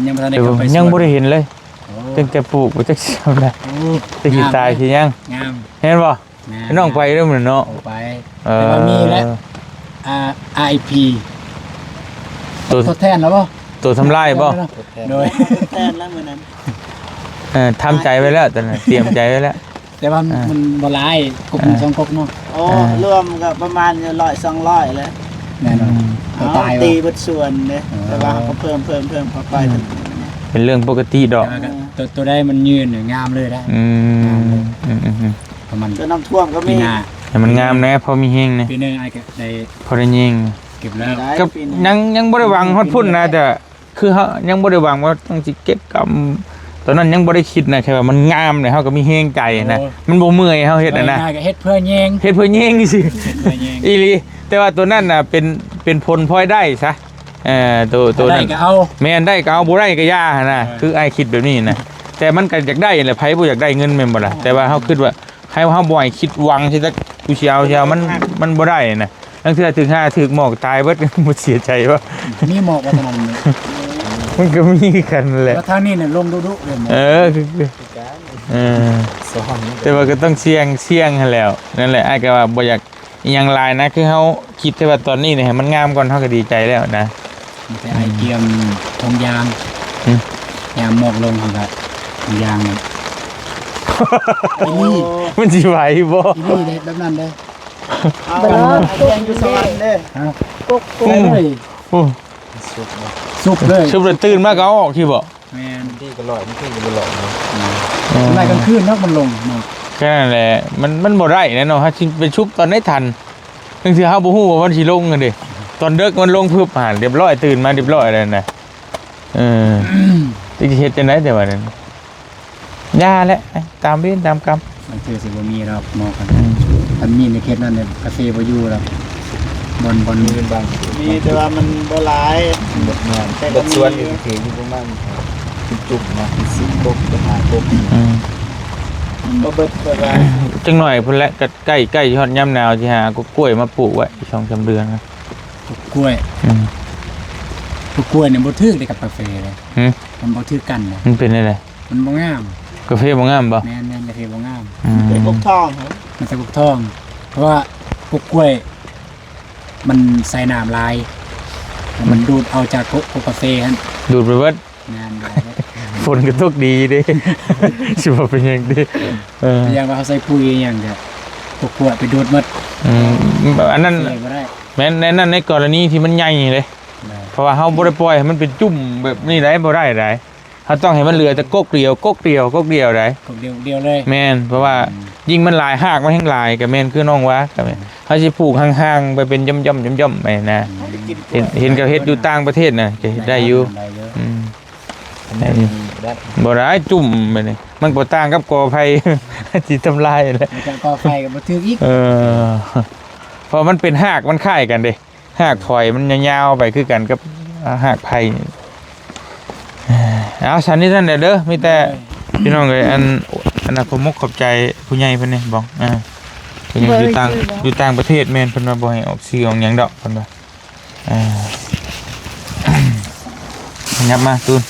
ຍັງບໍ່ທັນໄດ້ເຂົ້າໄປສວນ ຍັງບໍ່ໄດ້ເຫັນເລີຍ. ໂອ້ ຕັ້ງແຕ່ປູກໄປຈັກຊິເອົາໄດ້ ໂອ້ ຈັກຊິຕາຍຊິຫຍັງ ງາມ ເຫັນບໍ່? ແມ່ນ ນ້ອງໄປເດີ້ມື້ນັ້ນເນາະ. ໂອ້ ໄປ ເອີ ແຕ່ວ່າມີແຫຼະ ອ່າ ອາ ໄອ ພີ ຕົວ ທົດແທນແລ້ວບໍ່? ຕົວທຳລາຍບໍ່? ໂດຍ ແທນແລ້ວມື້ນັ້ນ. ເອີ ທຳໃຈໄວ້ແລ້ວ ຕອນນັ້ນຕຽມໃຈໄວ້ແລ້ວ ແຕ່ວ່າ ອ່າ ມັນບໍ່ຫຼາຍ ກົກໜຶ່ງ ອ່າ ສອງກົກເນາະ. ໂອ້ ອ່າ ລວມກໍປະມານຢູ່ຮ້ອຍສອງຮ້ອຍແຫຼະ. ແນ່ນອນ ອືມ ຕົວຕາຍ ເຮົາຕີເບິດສວນເດ້. ອໍ ແຕ່ວ່າເຮົາກໍເພີ່ມ ເພີ່ມ ເພີ່ມເຂົ້າໄປ. ອືມ ເປັນເລື່ອງປົກກະຕິດອກ ແຕ່ວ່າກໍ ເອີ ຕົວ ຕົວໃດມັນຍືນນີ້ງາມເລີຍນະ. ອືມ ງາມເລີຍ. ອືມໆໆ ປະມານ ຕົວນ້ຳຖ້ວມກໍມີ ປີໜ້າ ໃຫ້ມັນງາມແດ່ ພໍມີແຮງແດ່ ປີໜຶ່ງອ້າຍກໍໄດ້ ພໍໄດ້ຍິງ ເກັບແລ້ວ ໄດ້ ກໍ ປີໜຶ່ງ ຍັງ ຍັງບໍ່ໄດ້ຫວັງຮອດພຸ້ນນະ ແຕ່ ຄືເຮົາຍັງບໍ່ໄດ້ຫວັງວ່າຕ້ອງຊິເກັບກຳ ຕອນນັ້ນຍັງບໍ່ໄດ້ຄິດນະ ແຄ່ວ່າມັນງາມແລ້ວເຮົາກໍມີແຮງໃຈນະ. ໂອ້ ມັນບໍ່ເມື່ອຍເຮົາເຮັດຫັ້ນນະ ເຮັດເພື່ອແຍງ ເຮັດເພື່ອແຍງຊື່ ເຮັດເພື່ອແຍງ ອີ່ຫຼີ. ແຕ່ວ່າຕົວນັ້ນນະ ເປັນ ເປັນຜົນພອຍໄດ້ຊະ. ເອີ ໂຕ ໂຕນັ້ນ ໄດ້ກໍເອົາ ແມ່ນ ໄດ້ກໍເອົາ ບໍ່ໄດ້ກໍຢ່າຫັ້ນນະ. ເອີ ຄືອ້າຍຄິດແບບນີ້ນະ ແຕ່ມັນກໍຢາກໄດ້ແຫຼະ ໃຜບໍ່ຢາກໄດ້ເງິນແມ່ນບໍ່ລະ? ແຕ່ວ່າເຮົາຄິດວ່າ ໃຫ້ເຮົາບໍ່ໃຫ້ຄິດຫວັງຊິຈັກ ກູຊິເອົາ ຊິເອົາ ມັນ ມັນບໍ່ໄດ້ນະ. ລາງເທື່ອຖືກຫາຖືກໝອກຕາຍເບິດ ບໍ່ເສຍໃຈບໍ່? ມີໝອກວ່າຕອນນັ້ນ ມັນກໍມີຄືກັນແຫຼະ ແລ້ວທາງນີ້ນະລົງດຸໆເລີຍ. ເອີ ຄື ຄື ເອີ ແຕ່ວ່າກໍຕ້ອງສ່ຽງ ສ່ຽງຫັ້ນແຫຼ້ວ. ນັ້ນແຫຼະ ອ້າຍກໍວ່າບໍ່ຢາກ ອີ່ຫຍັງຫຼາຍນະ ຄືເຮົາຄິດແຕ່ວ່າຕອນນີ້ນີ້ໃຫ້ມັນງາມກ່ອນ ເຮົາກໍດີໃຈແລ້ວນະ. ມີແຕ່ອ້າຍກຽມຖົງຢາງ ຫື ຍາມໝອກລົງເຮົາກໍຖົງຢາງ ອີ່ນີ້ ມັນຊິໄຫວບໍ່? ອີ່ນີ້ເດ້ ແບບນັ້ນເດ້. ເອົາ ກັນ ອ້າຍກຽມຢູ່ສະຫວັນເດ້. ຮະ ກົກ ກົກ ໂອ້ຍ ໂອ້ ຊຸບເລີຍ ຊຸບເລີຍ ຕື່ນມາກໍເອົາອອກທີ່ບໍ່? ແມ່ນ ບາງທີກໍລອຍ ບາງທີກໍບໍ່ລອຍເນາະ. ອືມ ເອີ ສ່ວນຫຼາຍກາງຄືນເນາະ ມັນລົງເນາະ. ກໍນັ້ນແຫຼະ ມັນ ມັນບໍ່ໄດ້ແຫຼະເນາະ ເຮົາຊິໄປຊຸບຕອນໃດທັນ? ລາງເທື່ອເຮົາບໍ່ຮູ້ວ່າມັນຊິລົງຫັ້ນເດ້. ຕອນເດິກມັນລົງປຶບ ຫາ ຮຽບຮ້ອຍ ຕື່ນມາຮຽບຮ້ອຍແລ້ວນະ. ເອີ ຈັກຊິເຮັດຈັ່ງໃດແຕ່ວ່ານັ້ນ ຢ່າແຫຼະ ຕາມເວນຕາມກຳ. ມັນຄືຊິບໍ່ມີດອກໝໍກັນ ອືມ ຄັນມີໃນເຂດນັ້ນ ກາເຟບໍ່ຢູ່ດອກ ບ່ອນ ບ່ອນມີບາງ ມີແຕ່ວ່າມັນບໍ່ຫຼາຍ ແຕ່ກໍມີ ເບິດສວນຢູ່ ເຂດຢູ່ປະມານຈຸ່ມໆ ນະ ສິບກົກ ສິບຫ້າກົກ ອືມ ມັນບໍ່ເບິດ ເບິດຫຼາຍ ຈັກໜ້ອຍພຸ້ນແຫຼະ ກໍໃກ້ ໃກ້ຮອດຍາມໜາວ ຊິຫາກົກກ້ວຍມາປູກໄວ້ ສອງສາມເດືອນນະ ກົກກ້ວຍ ອືມ ກົກກ້ວຍນີ້ບໍ່ຖືກເດ້ກັບກາເຟເດ້ ຫື? ມັນບໍ່ຖືກກັນນະ ມັນເປັນແນວໃດ? ມັນບໍ່ງາມ ກາເຟບໍ່ງາມບໍ່? ແມ່ນໆ ກາເຟບໍ່ງາມ ອືມ ມັນເປັນກົກທອງ ມັນເປັນກົກທອງ ເພາະວ່າກົກກ້ວຍມັນໃສ່ນ້ຳຫຼາຍ ແລ້ວມັນດູດເອົາຈາກກົກ ກົກກາເຟຫັ້ນ ດູດໄປເບິດ ແມ່ນ ຝົນກໍຕົກດີເດ້ ຊິວ່າເປັນຫຍັງຕິ ເອີ ຢ່າງວ່າເຮົາໃສ່ປຸ໋ຍອີ່ຫຍັງກໍ ກົກກ້ວຍໄປດູດໝົດ ອືມ ອັນນັ້ນ ໃສ່ບໍ່ໄດ້ ແມ່ນ ໃນນັ້ນ ໃນກໍລະນີທີ່ມັນໃຫຍ່ເດ້ ແມ່ນ ເພາະວ່າເຮົາບໍ່ໄດ້ປ່ອຍໃຫ້ມັນເປັນຈຸ່ມແບບນີ້ໄດ໋ ບໍ່ໄດ້ໄດ໋ ເຮົາຕ້ອງໃຫ້ມັນເຫຼືອແຕ່ກົກດຽວ ກົກດຽວ ກົກດຽວໄດ໋ ກົກດຽວ ດຽວເລີຍ ແມ່ນ ເພາະວ່າ ອືມ ຍິ່ງມັນຫຼາຍ ຮາກມັນແຮງຫຼາຍ ກໍແມ່ນຄືນ້ອງວ່າ ກໍແມ່ນ ເຮົາຊິປູກຫ່າງໆ ໄປເປັນຢ່ອມໆ ຫຍ້ອມໆ ໄປນະ ເຫັນ ເຫັນເຂົາເຮັດຢູ່ຕ່າງປະເທດນະ ກໍເຮັດໄດ້ຢູ່ ໄດ້ຢູ່ ອືມ ໄດ້ຢູ່ ໄດ້ ບໍ່ໄດ້ຈຸ່ມແບບນີ້ ມັນບໍ່ຕ່າງກັບກໍໄຜ່ ທີ່ທຳລາຍແຫຼະ ແລ້ວກໍກໍໄຜ່ກໍບໍ່ຖືກອີກ ເອີ ເພາະມັນເປັນຮາກ ມັນຄ້າຍກັນເດ້ ຮາກຝອຍມັນຍາວໆໄປຄືກັນກັບຮາກໄຜ່. ເອົາ ຊັ້ນນີ້ຊັ້ນແຫຼະເດີ ມີແຕ່ ໂດຍ ພີ່ນ້ອງເອີຍ ອັນ ອັນນັ້ນ ຂໍມຸກຂອບໃຈຜູ້ໃຫຍ່ເພິ່ນນີ້ບອງ ອ່າ ເພິ່ນຢູ່ຕ່າງ ຢູ່ຕ່າງປະເທດ ແມ່ນ ເພິ່ນວ່າບໍ່ໃຫ້ອອກຊື່ອອກຫຍັງດອກ ເພິ່ນວ່າ ອ່າ ຫຍັບມາຕູນ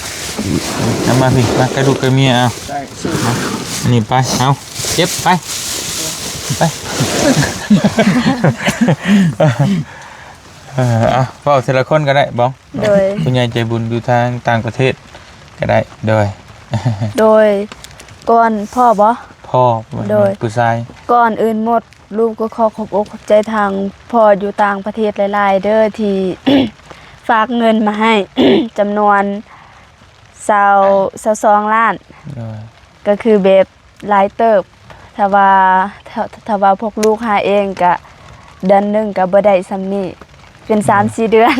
ຫຍັບມາພີ້ ມາໃກ້ລູກໃກ້ເມຍ ເອົາ ໄດ້ ມາ ອັນນີ້ໄປ ເອົາ ເກັບໄປ ໄປ ເອີ ເອົາ ເວົ້າທີລະຄົນກໍໄດ້ບອງ ໂດຍ ຜູ້ໃຫຍ່ໃຈບຸນຢູ່ທາງຕ່າງປະເທດກໍໄດ້ ໂດຍ ໂດຍ ກ່ອນ ພໍ່ບໍ? ພໍ່ ໂດຍ ຜູ້ຊາຍ ກ່ອນອື່ນໝົດ ລູກກໍຂໍຂອບອົກຂອບໃຈທາງພໍ່ຢູ່ຕ່າງປະເທດຫຼາຍໆເດີ ທີ່ຝາກເງິນມາໃຫ້ ຈຳນວນຊາວ ຊາວສອງລ້ານ ໂດຍ ກໍຄືແບບ ຫຼາຍເຕີບ ຖ້າວ່າ ຖ້າ ຖ້າວ່າພວກລູກຫາເອງກະເດືອນໜຶ່ງກະບໍ່ໄດ້ສ່ຳນີ້ ເປັນສາມສີ່ເດືອນ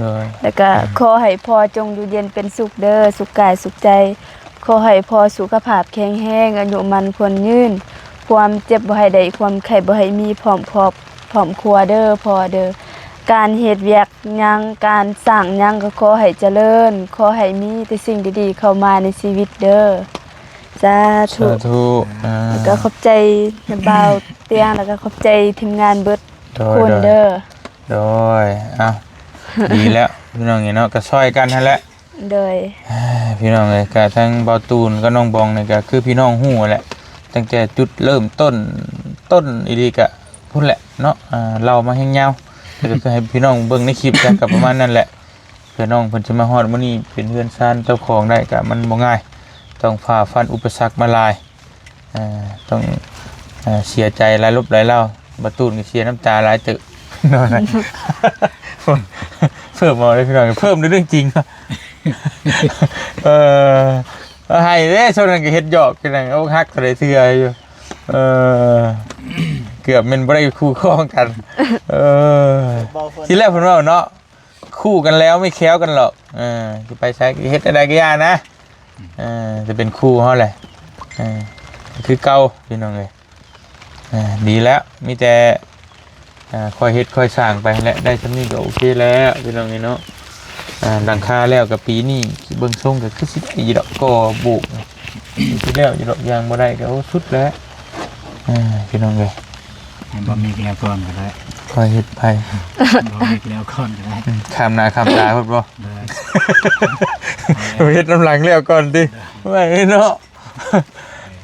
ໂດຍ ແລ້ວກະ ອືມ ຂໍໃຫ້ພໍ່ຈົ່ງຢູ່ເຢັນເປັນສຸກເດີ ສຸກກາຍສຸກໃຈ ຂໍໃຫ້ພໍ່ສຸຂະພາບແຂງແຮງ ອາຍຸໝັ້ນຂວັນຍືນ ຄວາມເຈັບບໍ່ໃຫ້ໄດ້ ຄວາມໄຂ້ບໍ່ໃຫ້ມີ ພ້ອມຄອບ ພ້ອມຄົວເດີພໍ່ເດີ ການເຮັດວຽກຫຍັງ ການສ້າງຫຍັງກໍຂໍໃຫ້ຈະເລີນ ຂໍໃຫ້ມີແຕ່ສິ່ງດີໆເຂົ້າມາໃນຊີວິດເດີ. ສາທຸ ສາທຸ ອ່າ ແລ້ວກໍຂອບໃຈນຳບ່າວຕຽງ ແລ້ວກໍຂອບໃຈທີມງານເບິດ ໂດຍ ຄົນເດີ ໂດຍ ໂດຍ ເອົ້າ ດີແລ້ວ ພີ່ນ້ອງເອີຍເນາະ ກໍຊ່ອຍກັນຫັ້ນແຫຼະ ໂດຍ ພີ່ນ້ອງເອີຍ ກໍທັງບ່າວຕູນກັບນ້ອງບອງນີ້ກໍຄືພີ່ນ້ອງຮູ້ແຫຼະ ຕັ້ງແຕ່ຈຸດເລີ່ມຕົ້ນ ຕົ້ນອີ່ຫຼີກໍພຸ້ນແຫຼະເນາະ ອ່າ ເລົ່າມາແຮງຍາວ ແຕ່ກໍຄືໃຫ້ພີ່ນ້ອງເບິ່ງໃນຄລິບ ກໍປະມານນັ້ນແຫຼະ ເພື່ອນ້ອງເພິ່ນຊິມາຮອດມື້ນີ້ ເປັນເຮືອນຊານເຈົ້າຂອງໄດ້ກໍມັນບໍ່ງ່າຍ ຕ້ອງຝ່າຟັນອຸປະສັກມາຫຼາຍ ເອີ ຕ້ອງ ເອີ ເສຍໃຈຫຼາຍລົບຫຼາຍລາວ ບ່າວຕູນກໍເສຍນ້ຳຕາຫຼາຍເຕີບ ເນາະ ເພີ່ມເອົາເດີພີ່ນ້ອງ ເພີ່ມເລື່ອງຈິງ ເອີ ເອີ ໄຫ້ເດ້ ຊ່ວງນັ້ນກໍເຮັດຫຍອກກັນ ອົກຫັກເທົ່າໃດເທື່ອຢູ່ ເອີ ເກືອບແມ່ນບໍ່ໄດ້ຄູ່ຄອງກັນ ເອີ ທີ່ແລກເພິ່ນເວົ້າເນາະ ຄູ່ກັນແລ້ວໄມ່ແຄ້ວກັນຫຼອກ ເອີ ຊິໄປໃສ ເຮັດອັນໃດກໍຢ່ານະ ເອີ ຈະເປັນຄູ່ເຮົາແຫຼະ ເອີ ຄືເກົ່າ ພີ່ນ້ອງເອີຍ ເອີ ດີແລ້ວ ມີແຕ່ ເອີ ຄ່ອຍເຮັດຄ່ອຍສ້າງໄປແຫຼະ ໄດ້ສ່ຳນີ້ກໍໂອເຄແລ້ວ ພີ່ນ້ອງເອີຍເນາະ ເອີ ຫຼັງຄາແລ້ວກໍປີນີ້ ເບິ່ງຊົງກໍຄືຊິໄດ້ຢູ່ດອກ ກໍໂບກ ຄືຊິແລ້ວຢູ່ດອກ ຢ່າງບໍ່ໄດ້ກໍ ໂອ້ ສຸດແລ້ວ ເອີ ພີ່ນ້ອງເອີຍ ໃຫ້ບໍ່ມີແລ້ວກ່ອນກໍໄດ້ ຄ່ອຍເຮັດໄປ ບໍ່ມີແລ້ວກ່ອນກໍໄດ້ ອືມ ຂ້າມໜ້າຂ້າມຕາພຸ້ນບໍ່ ເອີ ເຮັດນຳຫຼັງແລ້ວກ່ອນຕິ ເອີ ວ່າເນາະ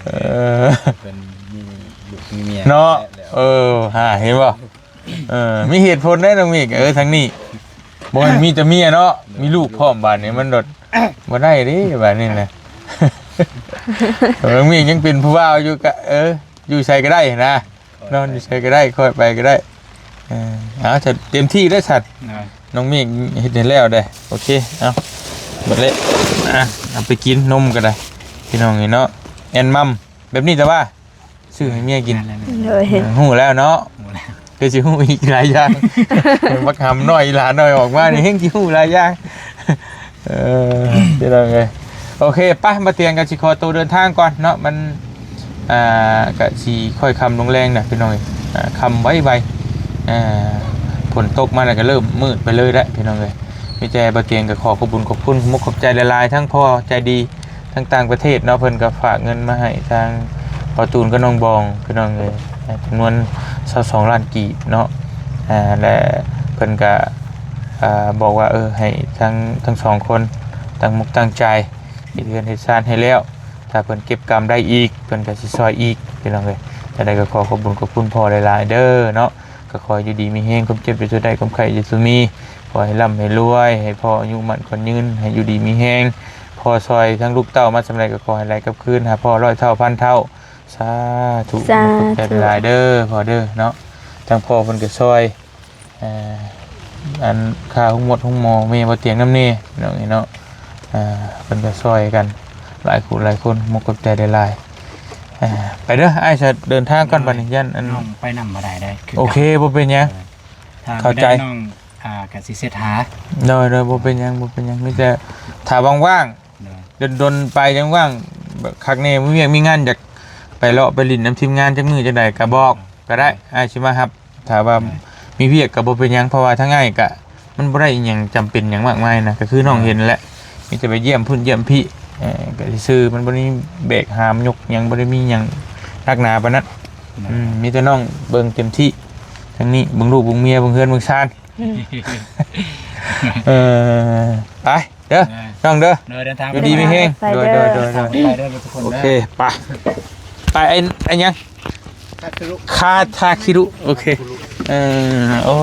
ເອີ ເປັນມີລູກມີເມຍເນາະ ເອີ ຫາ ເຫັນບໍ່ ເອີ ມີເຫດຜົນເດ້ນ້ອງມີກ ເອີ ທາງນີ້ ບໍ່ແມ່ນມີແຕ່ເມຍເນາະ ມີລູກພ້ອມ ບາດນີ້ມັນໂດດ ບໍ່ໄດ້ເດ້ ບາດນີ້ນະ ນ້ອງມີກຍັງເປັນຜູ້ບ່າວຢູ່ກະ ເອີ ຢູ່ໃສກໍໄດ້ນະ ນອນຢູ່ໃສກໍໄດ້ ຄ່ອຍໄປກໍໄດ້ ເອີ ເອົາ ເຕັມທີ່ເດ້ສັດ ນ້ອງມີກເຮັດໃຫ້ແລ້ວເດ້ ໂອເຄ ເອົາ ເບິດເລີຍ ອ່ະ ເອົາໄປກິນນົມກໍໄດ້ ພີ່ນ້ອງເອີຍເນາະ ແອນມັມ ແບບນີ້ແຕ່ວ່າ ຊື້ໃຫ້ເມຍກິນ ໂດຍ ເອີ ຮູ້ແລ້ວເນາະ ຮູ້ແລ້ວ ຄືຊິຮູ້ອີກຫຼາຍຢ່າງ ບັກຫຳນ້ອຍ ອີຫຼານ້ອຍອອກມານີ້ ແຮ່ງຊິຮູ້ຫຼາຍຢ່າງ ເອີ ພີ່ນ້ອງເອີຍ ໂອເຄ ໄປ ບ່າວຕຽງກໍຊິຂໍໂຕເດີນທາງກ່ອນເນາະ ມັນ ອ່າ ກໍຊິຄ່ອຍຄ່ຳລົງແລງນະພີ່ນ້ອງເອີຍ ອ່າ ຄ່ຳໄວໆ ອ່າ ຝົນຕົກມາແລ້ວກໍເລີ່ມມືດໄປເລີຍແຫຼະພີ່ນ້ອງເອີຍ. ມີແຕ່ບ່າວຕຽງກໍຂໍຂອບບຸນຂອບຄຸນ ຂອບມຸກຂອບໃຈຫຼາຍໆ ທັງພໍ່ໃຈດີ ທາງຕ່າງປະເທດເນາະ ເພິ່ນກໍຝາກເງິນມາໃຫ້ທາງພໍ່ຕູນກັບນ້ອງບອງພີ່ນ້ອງເອີຍ ຈຳນວນຊາວສອງລ້ານກີບເນາະ ອ່າ ແລະເພິ່ນກໍ ອ່າ ບອກວ່າ ເອີ ໃຫ້ທັງ ທັງສອງຄົນຕັ້ງມຸກຕັ້ງໃຈເຮັດເຮືອນເຮັດຊານໃຫ້ແລ້ວ ຖ້າເພິ່ນເກັບກຳໄດ້ອີກ ເພິ່ນກໍຊິຊ່ອຍອີກພີ່ນ້ອງເອີຍ. ຈັ່ງໃດກໍຂໍຂອບບຸນຂອບຄຸນພໍ່ຫຼາຍໆເດີເນາະ ກໍຂໍໃຫ້ຢູ່ດີມີແຮງ ຄວາມເຈັບຢ່າສູ່ໄດ້ ຄວາມໄຂ້ຢ່າສູ່ມີ ຂໍໃຫ້ລ່ຳໃຫ້ລວຍ ໃຫ້ພໍ່ອາຍຸໝັ້ນຂວັນຍືນ ໃຫ້ຢູ່ດີມີແຮງ ພໍ່ຊ່ອຍທັງລູກເຕົ້າມາສ່ຳໃດກໍຂໍໃຫ້ໄຫຼກັບຄືນຫາພໍ່ຮ້ອຍເທົ່າພັນເທົ່າ. ສາທຸ ສາທຸ ຂອບໃຈຫຼາຍໆເດີພໍ່ເດີເນາະ. ທາງພໍ່ເພິ່ນກໍຊ່ອຍ ເອີ ອັນຄ່າໂຮງໝົດໂຮງໝໍແມ່ບ່າວຕຽງນຳແດ່ພີ່ນ້ອງເອີຍເນາະ ເອີ ເພິ່ນກໍຊ່ອຍກັນຫຼາຍຜູ້ຫຼາຍຄົນ ຂອບມຸກຂອບໃຈຫຼາຍໆ. ເອີ ໄປເດີ ອ້າຍຈະເດີນທາງກ່ອນບັດນີ້ ຢ້ານອັນ ນ້ອງໄປນຳບໍ່ໄດ້ເດ້ ຄື ໂອເຄ ບໍ່ເປັນຫຍັງ ເອີ ຖ້າ ເຂົ້າໃຈ ບໍ່ໄດ້ນ້ອງ ອ່າ ກໍຊິເຊັດຫາ ໂດຍໆ ບໍ່ເປັນຫຍັງ ບໍ່ເປັນຫຍັງ ມີແຕ່ຖ້າວ່າງໆ ໂດຍ ດົນໆ ໄປຈັ່ງວ່າງຄັກແນ່ ມີວຽກມີງານ ຢາກໄປເລາະໄປຫຼິ້ນນຳທີມງານຈັກມື້ຈັ່ງໃດກໍບອກກໍໄດ້ ອ້າຍຊິມາຮັບ. ຖ້າວ່າ ໂດຍ ມີວຽກກໍບໍ່ເປັນຫຍັງ ເພາະວ່າທາງອ້າຍກະ ມັນບໍ່ໄດ້ອີ່ຫຍັງຈຳເປັນຫຍັງມາກມາຍນະ ກໍຄືນ້ອງເຫັນແຫຼະ ໂດຍ ມີແຕ່ໄປຢ້ຽມພຸ້ນຢ້ຽມພີ້ ເອີ ກໍຊື່ໆ ມັນບໍ່ໄດ້ມີແບກຫາມຍົກຫຍັງ ບໍ່ໄດ້ມີຫຍັງໜັກໜາປານນັ້ນ ໂດຍ ອືມ ມີແຕ່ນ້ອງເບິ່ງເຕັມທີ່ ທັງນີ້ເບິ່ງລູກເບິ່ງເມຍ ເບິ່ງເຮືອນເບິ່ງຊານ ເອີ ໄປເດີ ເອີ ນ້ອງເດີ ໂດຍ ເດີນທາງ ຢູ່ດີມີແຮງ ໄປເດີ ໂດຍໆໆໆ ໄປເດີທຸກຄົນ ໂອເຄ ເດີ ໄປ ໄປ ໄອ້ ໄອ້ຫຍັງ ຄາທາຄິລຸ ໂອເຄ ເອີ ໂອ້